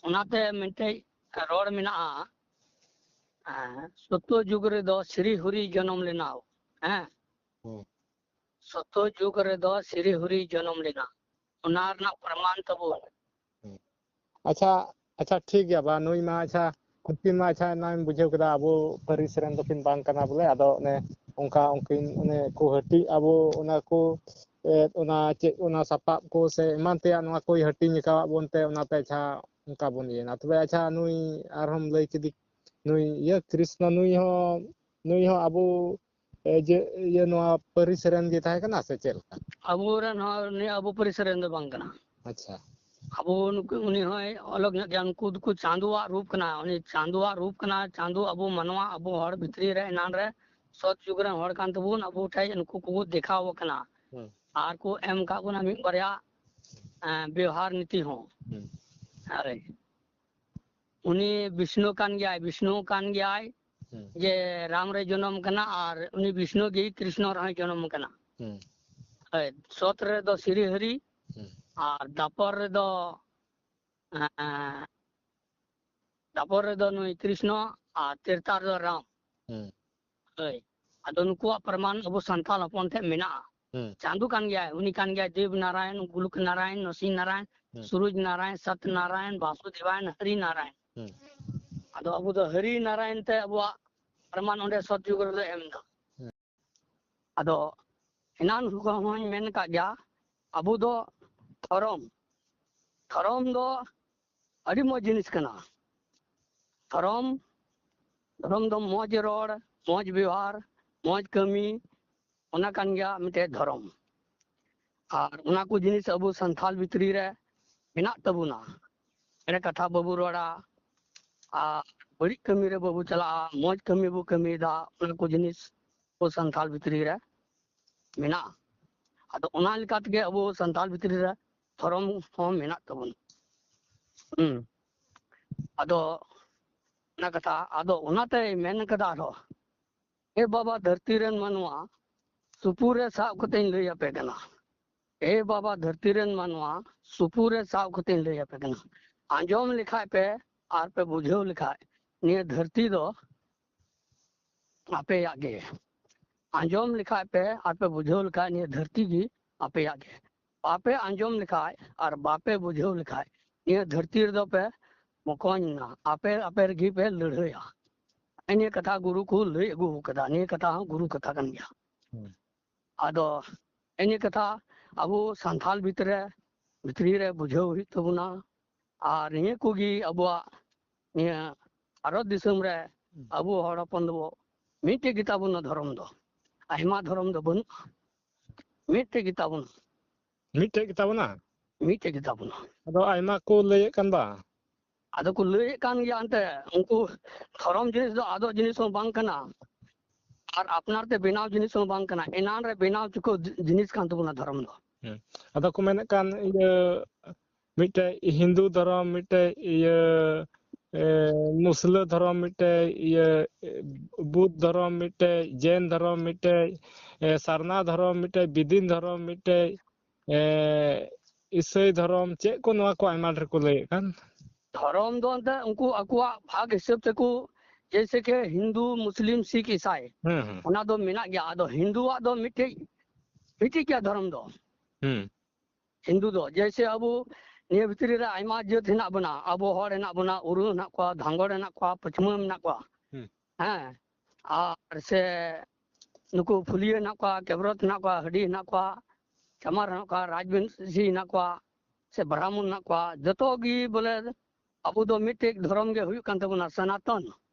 ᱚᱱᱟᱛᱮ ᱢᱤᱫᱴᱮᱡ ᱨᱚᱲ ᱢᱮᱱᱟᱜᱼᱟ, ᱦᱮᱸ, ᱥᱚᱛᱚ ᱡᱩᱜᱽ ᱨᱮᱫᱚ ᱥᱨᱤ ᱦᱚᱨᱤ ᱡᱚᱱᱚᱢ ᱞᱮᱱᱟ᱾ ᱦᱮᱸ᱾ ᱦᱩᱸ᱾ ᱥᱚᱛᱚ ᱡᱩᱜᱽ ᱨᱮᱫᱚ ᱥᱨᱤ ᱦᱚᱨᱤ ᱡᱚᱱᱚᱢ ᱞᱮᱱᱟ᱾ ᱚᱱᱟ ᱨᱮᱱᱟᱜ ᱯᱨᱚᱢᱟᱱ ᱛᱟᱵᱚᱱ᱾ ᱦᱩᱸ᱾ ᱟᱪᱪᱷᱟ, ᱟᱪᱪᱷᱟ, ᱴᱷᱤᱠ ᱜᱮᱭᱟ ᱵᱟ, ᱱᱩᱭ ᱢᱟ ᱟᱪᱪᱷᱟ, ᱩᱱᱠᱤᱱ ᱢᱟ ᱟᱪᱪᱷᱟ, ᱱᱚᱜᱼᱚᱭ ᱵᱩᱡᱷᱟᱹᱣ ᱠᱮᱫᱟ ᱟᱵᱚ ᱯᱟᱹᱨᱤᱥ ᱨᱮᱱ ᱫᱚᱠᱤᱱ ᱵᱟᱝ ᱠᱟᱱᱟ ᱵᱚᱞᱮ, ᱟᱫᱚ ᱚᱱᱮ ᱚᱱᱠᱟ ᱩᱱᱠᱤᱱ ᱚᱱᱮ ᱠᱚ ᱦᱟᱹᱴᱤᱡ ᱟᱵᱚ ᱚᱱᱟ ᱠᱚ, ᱮ, ᱚᱱᱟ ᱪᱮᱫ ᱚᱱᱟ ᱥᱟᱯᱟᱵ ᱠᱚ ᱥᱮ ᱮᱢᱟᱱ ᱛᱮᱭᱟᱜ ᱱᱚᱣᱟ ᱠᱚᱭ ᱦᱟᱹᱴᱤᱧ ᱟᱠᱟᱣᱟᱫ ᱵᱚᱱ ᱛᱮ ᱚᱱᱟᱛᱮ ᱟᱪᱪᱷᱟ ᱚᱱᱠᱟ ᱵᱚᱱ ᱤᱭᱟᱹᱭᱮᱱᱟ᱾ ᱛᱚᱵᱮ ᱟᱪᱪᱷᱟ, ᱱᱩᱭ ᱟᱨᱦᱚᱸᱢ ᱞᱟᱹᱭ ᱠᱮᱫᱮ, ᱱᱩᱭ ᱤᱭᱟᱹ ᱠᱨᱤᱥᱱᱚ, ᱱᱩᱭ ᱦᱚᱸ, ᱱᱩᱭ ᱦᱚᱸ ᱟᱵᱚ ᱮ, ᱡᱮ ᱤᱭᱟᱹ ᱱᱚᱣᱟ ᱯᱟᱹᱨᱤᱥ ᱨᱮᱱ ᱜᱮ ᱛᱟᱦᱮᱸ ᱠᱟᱱᱟ ᱥᱮ ᱪᱮᱫ ᱞᱮᱠᱟ? ᱟᱵᱚᱨᱮᱱ ᱦᱚᱸ, ᱩᱱᱤ ᱟᱵᱚ ᱯᱟᱹᱨᱤᱥ ᱨᱮᱱ ᱫᱚ ᱵᱟᱝ ᱠᱟᱱᱟ᱾ ᱟᱪᱪᱷᱟ᱾ ᱟᱵᱚ ᱱᱩᱠᱩ, ᱩᱱᱤ ᱦᱚᱸᱭ ᱟᱞᱟᱜᱽ ᱧᱚᱜ ᱜᱮᱭᱟ᱾ ᱩᱱᱠᱩ ᱫᱚᱠᱚ ᱪᱟᱸᱫᱳᱣᱟᱜ ᱨᱩᱯ ᱠᱟᱱᱟ, ᱩᱱᱤ ᱪᱟᱸᱫᱳᱣᱟᱜ ᱨᱩᱯ ᱠᱟᱱᱟ᱾ ᱪᱟᱸᱫᱳ ᱟᱵᱚ ᱢᱟᱱᱣᱟ, ᱟᱵᱚ ᱦᱚᱲ ᱵᱷᱤᱛᱨᱤ ᱨᱮ ᱮᱱᱟᱱ ᱨᱮ ᱥᱚᱛ ᱡᱩᱜᱽ ᱨᱮᱱ ᱦᱚᱲ ᱠᱟᱱ ᱛᱟᱵᱚᱱ, ᱟᱵᱚ ᱴᱷᱮᱡ ᱱᱩᱠᱩ ᱠᱚᱠᱚ ᱫᱮᱠᱷᱟᱣ ᱟᱠᱟᱱᱟ᱾ ᱦᱩᱸ᱾ ᱟᱨ ᱠᱚ ᱮᱢ ᱟᱠᱟᱫ ᱵᱚᱱᱟ ᱢᱤᱫ ᱵᱟᱨᱭᱟ, ᱮᱸ, ᱵᱮᱣᱦᱟᱨ ᱱᱤᱛᱤ ᱦᱚᱸ᱾ ᱦᱩᱸ᱾ ᱟᱨᱮ, ᱩᱱᱤ ᱵᱤᱥᱱᱩ ᱠᱟᱱ ᱜᱮᱭᱟᱭ, ᱵᱤᱥᱱᱩ ᱠᱟᱱ ᱜᱮᱭᱟᱭ᱾ ᱦᱩᱸ᱾ ᱡᱮ ᱨᱟᱢ ᱨᱮ ᱡᱚᱱᱚᱢ ᱠᱟᱱᱟ ᱟᱨ ᱩᱱᱤ ᱵᱤᱥᱱᱩ ᱜᱮ ᱠᱨᱤᱥᱱᱚ ᱨᱮᱦᱚᱸᱭ ᱡᱚᱱᱚᱢ ᱠᱟᱱᱟ᱾ ᱦᱩᱸ᱾ ᱦᱳᱭ, ᱥᱚᱛ ᱨᱮᱫᱚ ᱥᱨᱤ ᱦᱚᱨᱤ ᱦᱩᱸ᱾ ᱟᱨ ᱫᱟᱯᱚᱨ ᱨᱮᱫᱚ, ᱮᱸ, ᱫᱟᱯᱚᱨ ᱨᱮᱫᱚ ᱱᱩᱭ ᱠᱨᱤᱥᱱᱚ ᱟᱨ ᱛᱨᱮᱛᱟ ᱨᱮᱫᱚ ᱨᱟᱢ᱾ ᱦᱩᱸ᱾ ᱦᱳᱭ᱾ ᱟᱫᱚ ᱱᱩᱠᱩᱣᱟᱜ ᱯᱨᱚᱢᱟᱱ ᱟᱵᱚ ᱥᱟᱱᱛᱟᱲ ᱦᱚᱯᱚᱱ ᱴᱷᱮᱱ ᱢᱮᱱᱟᱜᱼᱟ᱾ ᱦᱩᱸ᱾ ᱪᱟᱸᱫᱚ ᱠᱟᱱ ᱜᱮᱭᱟᱭ, ᱩᱱᱤ ᱠᱟᱱ ᱜᱮᱭᱟᱭ ᱫᱮᱵ ᱱᱟᱨᱟᱭᱚᱱ, ᱜᱩᱞᱩᱠ ᱱᱟᱨᱟᱭᱚᱱ, ᱱᱚᱥᱤ ᱱᱟᱨᱟᱭᱚᱱ, ᱦᱩᱸ᱾ ᱥᱩᱨᱩᱡ ᱱᱟᱨᱟᱭᱚᱱ, ᱥᱟᱛ ᱱᱟᱨᱟᱭᱚᱱ, ᱵᱟᱥᱩᱫᱮᱵᱟᱭᱚᱱ, ᱦᱟᱨᱤ ᱱᱟᱨᱟᱭᱚᱱ᱾ ᱦᱩᱸ᱾ ᱟᱫᱚ ᱟᱵᱚ ᱫᱚ ᱦᱟᱨᱤ ᱱᱟᱨᱟᱭᱚᱱ ᱛᱮ ᱟᱵᱚᱣᱟᱜ ᱯᱨᱚᱢᱟᱱ ᱚᱸᱰᱮ ᱥᱚᱛ ᱡᱩᱜᱽ ᱨᱮᱫᱚ ᱮᱢ ᱫᱚ᱾ ᱦᱩᱸ᱾ ᱟᱫᱚ ᱮᱱᱟᱱ ᱦᱚᱸᱧ ᱢᱮᱱ ᱟᱠᱟᱫ ᱜᱮᱭᱟ, ᱟᱵᱚ ᱫᱚ ᱫᱷᱚᱨᱚᱢ, ᱫᱷᱚᱨᱚᱢ ᱫᱚ ᱟᱹᱰᱤ ᱢᱚᱡᱽ ᱡᱤᱱᱤᱥ ᱠᱟᱱᱟ᱾ ᱫᱷᱚᱨᱚᱢ, ᱫᱷᱚᱨᱚᱢ ᱫᱚ ᱢᱚᱡᱽ ᱨᱚᱲ, ᱢᱚᱡᱽ ᱵᱮᱣᱦᱟᱨ, ᱢᱚᱡᱽ ᱠᱟᱹᱢᱤ, ᱚᱱᱟ ᱠᱟᱱ ᱜᱮᱭᱟ ᱢᱤᱫᱴᱮᱡ ᱫᱷᱚᱨᱚᱢ᱾ ᱟᱨ ᱚᱱᱟ ᱠᱚ ᱡᱤᱱᱤᱥ ᱟᱵᱚ ᱥᱟᱱᱛᱷᱟᱞ ᱵᱷᱤᱛᱨᱤ ᱨᱮ ᱢᱮᱱᱟᱜ ᱛᱟᱵᱚᱱᱟ᱾ ᱮᱲᱮ ᱠᱟᱛᱷᱟ ᱵᱟᱵᱚ ᱨᱚᱲᱟ, ᱟᱨ ᱵᱟᱹᱲᱤᱡ ᱠᱟᱹᱢᱤ ᱨᱮ ᱵᱟᱵᱚ ᱪᱟᱞᱟᱜᱼᱟ, ᱢᱚᱡᱽ ᱠᱟᱹᱢᱤ ᱵᱚ ᱠᱟᱹᱢᱤᱭᱮᱫᱟ, ᱚᱱᱟ ᱠᱚ ᱡᱤᱱᱤᱥ ᱟᱵᱚ ᱥᱟᱱᱛᱷᱟᱞ ᱵᱷᱤᱛᱨᱤ ᱨᱮ ᱢᱮᱱᱟᱜᱼᱟ᱾ ᱟᱫᱚ ᱚᱱᱟ ᱞᱮᱠᱟ ᱛᱮᱜᱮ ᱟᱵᱚ ᱥᱟᱱᱛᱟᱲ ᱵᱷᱤᱛᱨᱤ ᱨᱮ ᱫᱷᱚᱨᱚᱢ ᱦᱚᱸ ᱢᱮᱱᱟᱜ ᱛᱟᱵᱚᱱᱟ᱾ ᱦᱩᱸ᱾ ᱟᱫᱚ ᱚᱱᱟ ᱠᱟᱛᱷᱟ, ᱟᱫᱚ ᱚᱱᱟᱛᱮᱭ ᱢᱮᱱ ᱠᱟᱫᱟ ᱟᱨᱦᱚᱸ, "ᱮ ᱵᱟᱵᱟ ᱫᱷᱟᱹᱨᱛᱤ ᱨᱮᱱ ᱢᱟᱱᱣᱟ, ᱥᱩᱯᱩᱨ ᱨᱮ ᱥᱟᱵ ᱠᱟᱛᱮᱧ ᱞᱟᱹᱭ ᱟᱯᱮ ᱠᱟᱱᱟ᱾ ᱮ ᱵᱟᱵᱟ ᱫᱷᱟᱹᱨᱛᱤ ᱨᱮᱱ ᱢᱟᱱᱣᱟ, ᱥᱩᱯᱩᱨ ᱨᱮ ᱥᱟᱵ ᱠᱟᱛᱮᱧ ᱞᱟᱹᱭ ᱟᱯᱮ ᱠᱟᱱᱟ᱾ ᱟᱸᱡᱚᱢ ᱞᱮᱠᱷᱟᱡ ᱯᱮ ᱟᱨ ᱯᱮ ᱵᱩᱡᱷᱟᱹᱣ ᱞᱮᱠᱷᱟᱡ, ᱱᱤᱭᱟᱹ ᱫᱷᱟᱹᱨᱛᱤ ᱫᱚ ᱟᱯᱮᱭᱟᱜ ᱜᱮ᱾ ᱟᱸᱡᱚᱢ ᱞᱮᱠᱷᱟᱡ ᱯᱮ ᱟᱨ ᱯᱮ ᱵᱩᱡᱷᱟᱹᱣ ᱞᱮᱠᱷᱟᱡ, ᱱᱤᱭᱟᱹ ᱫᱷᱟᱹᱨᱛᱤ ᱜᱮ ᱟᱯᱮᱭᱟᱜ ᱜᱮ᱾ ᱵᱟᱯᱮ ᱟᱸᱡᱚᱢ ᱞᱮᱠᱷᱟᱡ ᱟᱨ ᱵᱟᱯᱮ ᱵᱩᱡᱷᱟᱹᱣ ᱞᱮᱠᱷᱟᱡ, ᱱᱤᱭᱟᱹ ᱫᱷᱟᱹᱨᱛᱤ ᱨᱮᱫᱚ ᱯᱮ ᱢᱚᱠᱚᱧ ᱮᱱᱟ, ᱟᱯᱮ ᱟᱯᱮ ᱨᱮᱜᱮ ᱯᱮ ᱞᱟᱹᱲᱦᱟᱹᱭᱟ᱾" ᱱᱤᱭᱟᱹ ᱠᱟᱛᱷᱟ ᱜᱩᱨᱩ ᱠᱚ ᱞᱟᱹᱭ ᱟᱹᱜᱩ ᱟᱠᱟᱫᱟ᱾ ᱱᱤᱭᱟᱹ ᱠᱟᱛᱷᱟ ᱦᱚᱸ ᱜᱩᱨᱩ ᱠᱟᱛᱷᱟ ᱠᱟᱱ ᱜᱮᱭᱟ᱾ ᱦᱩᱸ᱾ ᱟᱫᱚ ᱱᱤᱭᱟᱹ ᱠᱟᱛᱷᱟ ᱟᱵᱚ ᱥᱟᱱᱛᱷᱟᱞ ᱵᱷᱤᱛᱨᱤ ᱨᱮ, ᱵᱷᱤᱛᱨᱤ ᱨᱮ ᱵᱩᱡᱷᱟᱹᱣ ᱦᱩᱭᱩᱜ ᱛᱟᱵᱚᱱᱟ᱾ ᱟᱨ ᱱᱤᱭᱟᱹ ᱠᱚᱜᱮ ᱟᱵᱚᱣᱟᱜ ᱱᱤᱭᱟᱹ ᱵᱷᱟᱨᱚᱛ ᱫᱤᱥᱚᱢ ᱨᱮ ᱦᱩᱸ᱾ ᱟᱵᱚ ᱦᱚᱲ ᱦᱚᱯᱚᱱ ᱫᱚᱵᱚ ᱢᱤᱫᱴᱮᱡ ᱜᱮᱛᱟ ᱵᱚᱱᱟ ᱫᱷᱚᱨᱚᱢ ᱫᱚ᱾ ᱟᱭᱢᱟ ᱫᱷᱚᱨᱚᱢ ᱫᱚ ᱵᱟᱹᱱᱩᱜᱼᱟ, ᱢᱤᱫᱴᱮᱡ ᱜᱮ ᱛᱟᱵᱚᱱ᱾ ᱢᱤᱫᱴᱮᱡ ᱜᱮ ᱛᱟᱵᱚᱱᱟ? ᱢᱤᱫᱴᱮᱡ ᱜᱮ ᱛᱟᱵᱚᱱᱟ᱾ ᱟᱫᱚ ᱟᱭᱢᱟ ᱠᱚ ᱞᱟᱹᱭᱮᱫ ᱠᱟᱱ ᱵᱟ? ᱟᱫᱚ ᱠᱚ ᱞᱟᱹᱭᱮᱫ ᱠᱟᱱ ᱜᱮᱭᱟ ᱮᱱᱛᱮ, ᱩᱱᱠᱩ ᱫᱷᱚᱨᱚᱢ ᱡᱤᱱᱤᱥ ᱫᱚ ᱟᱫᱚᱜ ᱡᱤᱱᱤᱥ ᱦᱚᱸ ᱵᱟᱝ ᱠᱟᱱᱟ, ᱟᱨ ᱟᱯᱱᱟᱨ ᱛᱮ ᱵᱮᱱᱟᱣ ᱡᱤᱱᱤᱥ ᱦᱚᱸ ᱵᱟᱝ ᱠᱟᱱᱟ, ᱮᱱᱟᱱ ᱨᱮ ᱵᱮᱱᱟᱣ ᱪᱩᱠᱟᱹᱣ ᱡᱤᱱᱤᱥ ᱠᱟᱱ ᱛᱟᱵᱚᱱᱟ ᱫᱷᱚᱨᱚᱢ ᱫᱚ᱾ ᱦᱮᱸ᱾ ᱟᱫᱚ ᱠᱚ ᱢᱮᱱᱮᱫ ᱠᱟᱱ ᱤᱭᱟᱹ ᱢᱤᱫᱴᱮᱡ ᱦᱤᱱᱫᱩ ᱫᱷᱚᱨᱚᱢ, ᱢᱤᱫᱴᱮᱡ ᱤᱭᱟᱹ, ᱮ, ᱢᱩᱥᱞᱟᱹ ᱫᱷᱚᱨᱚᱢ, ᱢᱤᱫᱴᱮᱡ ᱤᱭᱟᱹ, ᱮ, ᱵᱩᱫᱷ ᱫᱷᱚᱨᱚᱢ, ᱢᱤᱫᱴᱮᱡ ᱡᱮᱱ ᱫᱷᱚᱨᱚᱢ, ᱢᱤᱫᱴᱮᱡ, ᱮ, ᱥᱟᱨᱱᱟ ᱫᱷᱚᱨᱚᱢ, ᱢᱤᱫᱴᱮᱡ ᱵᱤᱫᱤᱱ ᱫᱷᱚᱨᱚᱢ, ᱢᱤᱫᱴᱮᱡ, ᱮ, ᱤᱥᱟᱹᱭ ᱫᱷᱚᱨᱚᱢ, ᱪᱮᱫ ᱠᱚ ᱱᱚᱣᱟ ᱠᱚ ᱟᱭᱢᱟ ᱰᱷᱮᱨ ᱠᱚ ᱞᱟᱹᱭᱮᱫ ᱠᱟᱱ᱾ ᱫᱷᱚᱨᱚᱢ ᱫᱚ ᱮᱱᱛᱮ ᱩᱱᱠᱩ ᱟᱠᱚᱣᱟᱜ ᱵᱷᱟᱜᱽ ᱦᱤᱥᱟᱹᱵ ᱛᱮᱠᱚ, ᱡᱮᱭᱥᱮ ᱠᱤ ᱦᱤᱱᱫᱩ, ᱢᱩᱥᱞᱤᱢ, ᱥᱤᱠᱷ, ᱤᱥᱟᱭ, ᱦᱮᱸ, ᱦᱮᱸ᱾ ᱚᱱᱟ ᱫᱚ ᱢᱮᱱᱟᱜ ᱜᱮᱭᱟ᱾ ᱟᱫᱚ ᱦᱤᱱᱫᱩᱣᱟᱜ ᱫᱚ ᱢᱤᱫᱴᱮᱡ, ᱢᱤᱫᱴᱮᱡ ᱜᱮᱭᱟ ᱫᱷᱚᱨᱚᱢ ᱫᱚ᱾ ᱦᱩᱸ᱾ ᱦᱤᱱᱫᱩ ᱫᱚ ᱡᱮᱭᱥᱮ ᱟᱵᱚ ᱱᱤᱭᱟᱹ ᱵᱷᱤᱛᱨᱤ ᱨᱮ ᱟᱭᱢᱟ ᱡᱟᱹᱛ ᱦᱮᱱᱟᱜ ᱵᱚᱱᱟ, ᱟᱵᱚ ᱦᱚᱲ ᱦᱮᱱᱟᱜ ᱵᱚᱱᱟ, ᱩᱨᱟᱹᱣ ᱦᱮᱱᱟᱜ ᱠᱚᱣᱟ, ᱫᱷᱟᱸᱜᱚᱲ ᱦᱮᱱᱟᱜ ᱠᱚᱣᱟ, ᱯᱟᱹᱪᱷᱢᱟᱹ ᱢᱮᱱᱟᱜ ᱠᱚᱣᱟ, ᱦᱩᱸ᱾ ᱦᱮᱸ, ᱟᱨ ᱥᱮ ᱱᱩᱠᱩ ᱯᱷᱩᱞᱤᱭᱟᱹ ᱦᱮᱱᱟᱜ ᱠᱚᱣᱟ, ᱠᱮᱵᱨᱚᱛ ᱦᱮᱱᱟᱜ ᱠᱚᱣᱟ, ᱦᱟᱹᱰᱤ ᱦᱮᱱᱟᱜ ᱠᱚᱣᱟ, ᱪᱟᱢᱟᱨ ᱦᱮᱱᱟᱜ ᱠᱚᱣᱟ, ᱨᱟᱡᱽᱵᱚᱝᱥᱤ ᱦᱮᱱᱟᱜ ᱠᱚᱣᱟ, ᱥᱮ ᱵᱨᱟᱦᱢᱚᱱ ᱦᱮᱱᱟᱜ ᱠᱚᱣᱟ, ᱡᱚᱛᱚ ᱜᱮ ᱵᱚᱞᱮ ᱟᱵᱚ ᱫᱚ ᱢᱤᱫᱴᱮᱡ ᱫᱷᱚᱨᱚᱢ ᱜᱮ ᱦᱩᱭᱩᱜ ᱠᱟᱱ ᱛᱟᱵᱚᱱᱟ, ᱥᱚᱱᱟᱛᱚᱱ᱾